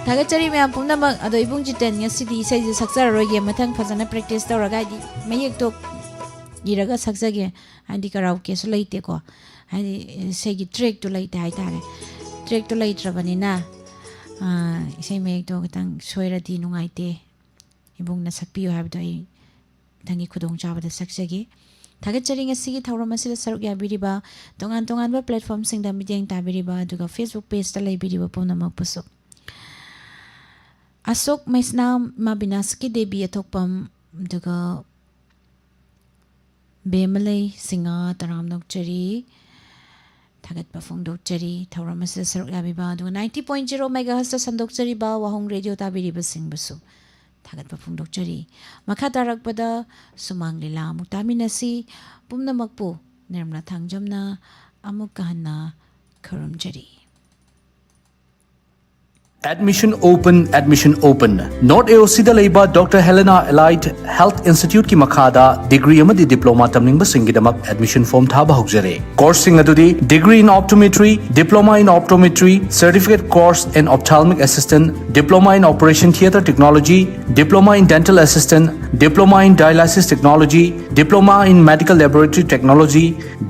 ꯊꯥꯒꯠꯆꯔꯤ ꯃꯌꯥꯝ ꯄꯨꯝꯅꯃꯛ꯫ ꯑꯗꯣ ꯏꯕꯨꯡ ꯖꯤꯇꯟ ꯉꯁꯤꯗꯤ ꯏꯁꯩꯁꯦ ꯁꯛꯆꯔꯔꯣꯏꯒꯦ, ꯃꯊꯪ ꯐꯖꯅ ꯄ꯭ꯔꯦꯛꯇꯤꯁ ꯇꯧꯔꯒ, ꯍꯥꯏꯗꯤ ꯃꯌꯦꯛꯇꯣ ꯏꯔꯒ ꯁꯛꯆꯒꯦ, ꯍꯥꯏꯗꯤ ꯀꯔꯥꯎꯀꯦꯁꯨ ꯂꯩꯇꯦꯀꯣ, ꯍꯥꯏꯗꯤ ꯏꯁꯩꯒꯤ ꯇ꯭ꯔꯦꯛꯇꯣ ꯂꯩꯇꯦ ꯍꯥꯏꯇꯥꯔꯦ꯫ ꯇ꯭ꯔꯦꯛꯇꯣ ꯂꯩꯇ꯭ꯔꯕꯅꯤꯅ, ꯑꯥ, ꯏꯁꯩ ꯃꯌꯦꯛꯇꯣ ꯈꯤꯇꯪ ꯁꯣꯏꯔꯗꯤ ꯅꯨꯡꯉꯥꯏꯇꯦ꯫ ꯏꯕꯨꯡꯅ ꯁꯛꯄꯤꯌꯨ ꯍꯥꯏꯕꯗꯣ ꯑꯩ ꯃꯊꯪꯒꯤ ꯈꯨꯗꯣꯡꯆꯥꯕꯗ ꯁꯛꯆꯒꯦ꯫ ꯊꯥꯒꯠꯆꯔꯤ ꯉꯁꯤꯒꯤ ꯊꯧꯔꯝ ꯑꯁꯤꯗ ꯁꯔꯨꯛ ꯌꯥꯕꯤꯔꯤꯕ, ꯇꯣꯉꯥꯟ ꯇꯣꯉꯥꯟꯕ ꯄ꯭ꯂꯦꯠꯐꯣꯔꯝꯁꯤꯡꯗ ꯃꯤꯠꯌꯦꯡ ꯇꯥꯕꯤꯔꯤꯕ, ꯑꯗꯨꯒ Facebook ꯄꯦꯖꯇ ꯂꯩꯕꯤꯔꯤꯕ ꯄꯨꯝꯅꯃꯛꯄꯨꯁꯨ꯫ ꯑꯁꯣꯛ ꯃꯩꯁꯅꯥꯝ, ꯏꯃꯥ ꯕꯤꯅꯥꯁꯀꯤ ꯗꯦꯕꯤ ꯑꯊꯣꯛꯄꯝ, ꯑꯗꯨꯒ ꯕꯦꯃꯂꯩ ꯁꯤꯡꯍ, ꯇꯔꯥꯝꯅ ꯑꯣꯛꯆꯔꯤ꯫ ꯊꯥꯒꯠꯄ ꯐꯣꯡꯗꯣꯛꯆꯔꯤ꯫ ꯊꯧꯔꯝ ꯑꯁꯤꯗ ꯁꯔꯨꯛ ꯌꯥꯕꯤꯕ ꯑꯗꯨꯒ ninety point zero megahertz ꯁꯟꯗꯣꯛꯆꯔꯤꯕ ꯋꯥꯍꯣꯡ ꯔꯦꯗꯤꯑꯣ ꯇꯥꯕꯤꯔꯤꯕꯁꯤꯡꯕꯨꯁꯨ ꯊꯥꯒꯠꯄ ꯐꯣꯡꯗꯣꯛꯆꯔꯤ꯫ ꯃꯈꯥ ꯇꯥꯔꯛꯄꯗ ꯁꯨꯃꯥꯡ ꯂꯤꯂꯥ ꯑꯃꯨꯛ ꯇꯥꯃꯤꯟꯅꯁꯤ꯫ ꯄꯨꯝꯅꯃꯛꯄꯨ ꯅꯤꯔꯃꯂꯥ ꯊꯥꯡꯖꯝꯅ ꯑꯃꯨꯛꯀ ꯍꯟꯅ ꯈꯨꯔꯨꯝꯖꯔꯤ꯫ Admission open, admission open. North A O C ꯗ ꯂꯩꯕ Doctor Helena Allied Health Institute ꯀꯤ ꯃꯈꯥꯗ degree ꯑꯃꯗꯤ diploma ꯇꯝꯅꯤꯡꯕꯁꯤꯡꯒꯤꯗꯃꯛ admission form ꯊꯥꯕ ꯍꯧꯖꯔꯦ꯫ Course ꯁꯤꯡ ꯑꯗꯨꯗꯤ Degree in Optometry, Diploma in Optometry, Certificate Course in Ophthalmic Assistant, Diploma in Operation Theatre Technology, Diploma in Dental Assistant, Diploma in Dialysis Technology, Diploma in Medical Laboratory Technology,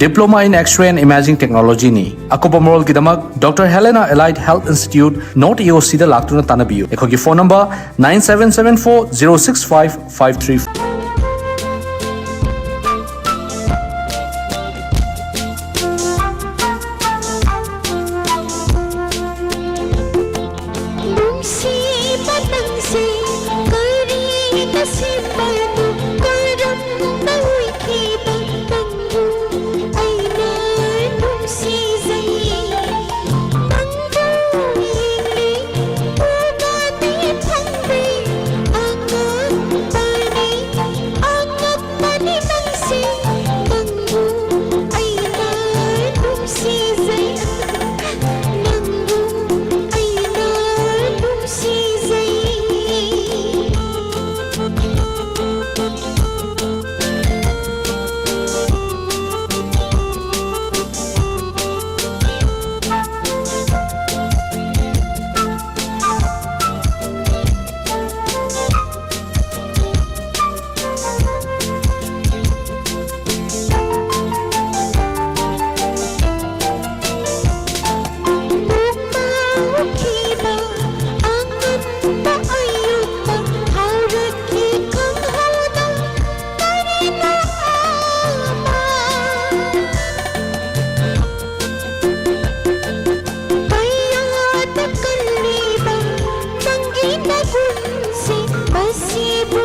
Diploma in X-ray and Imaging Technology ꯅꯤ꯫ ꯑꯀꯨꯞꯄ ꯃꯔꯣꯜꯒꯤꯗꯃꯛ Doctor Helena Allied Health Institute, North A O C ꯗ ꯂꯥꯛꯇꯨꯅ ꯇꯥꯟꯅꯕꯤꯌꯨ꯫ ꯑꯩꯈꯣꯏꯒꯤ phone number nine seven seven four zero six five five three four꯫ ꯅꯨꯡꯁꯤꯕ ꯅꯪꯁꯦ ꯀꯔꯤꯅ ꯁꯦꯝꯕꯅꯣ? ꯀꯔꯝꯅ ꯑꯣꯏꯈꯤꯕ ꯅꯪꯕꯨ ꯑꯩꯅ ꯅꯨꯡꯁꯤꯖꯩ? ꯅꯪꯕꯨ ꯌꯦꯡꯂꯤ ꯎꯕꯗꯤ ꯐꯪꯗꯦ꯫ ꯑꯉꯛꯄꯅꯤ, ꯑꯉꯛꯄꯅꯤ ꯅꯪꯁꯦ꯫ ꯅꯪꯕꯨ ꯑꯩꯅ ꯅꯨꯡꯁꯤꯖꯩ꯫ ꯅꯪꯕꯨ ꯑꯩꯅ ꯅꯨꯡꯁꯤꯖꯩ꯫ ꯅꯣꯡꯃ ꯎꯈꯤꯕ ꯑꯉꯟꯕ ꯑꯌꯨꯛꯇ ꯐꯥꯎꯔꯛꯈꯤ ꯈꯪꯍꯧꯗ ꯀꯔꯤꯅꯣ ꯑꯃ꯫ ꯀꯌꯥꯗ ꯀꯜꯂꯤꯕ ꯅꯪꯒꯤ ꯅꯒꯨꯟꯁꯦ ꯃꯁꯤꯕꯨ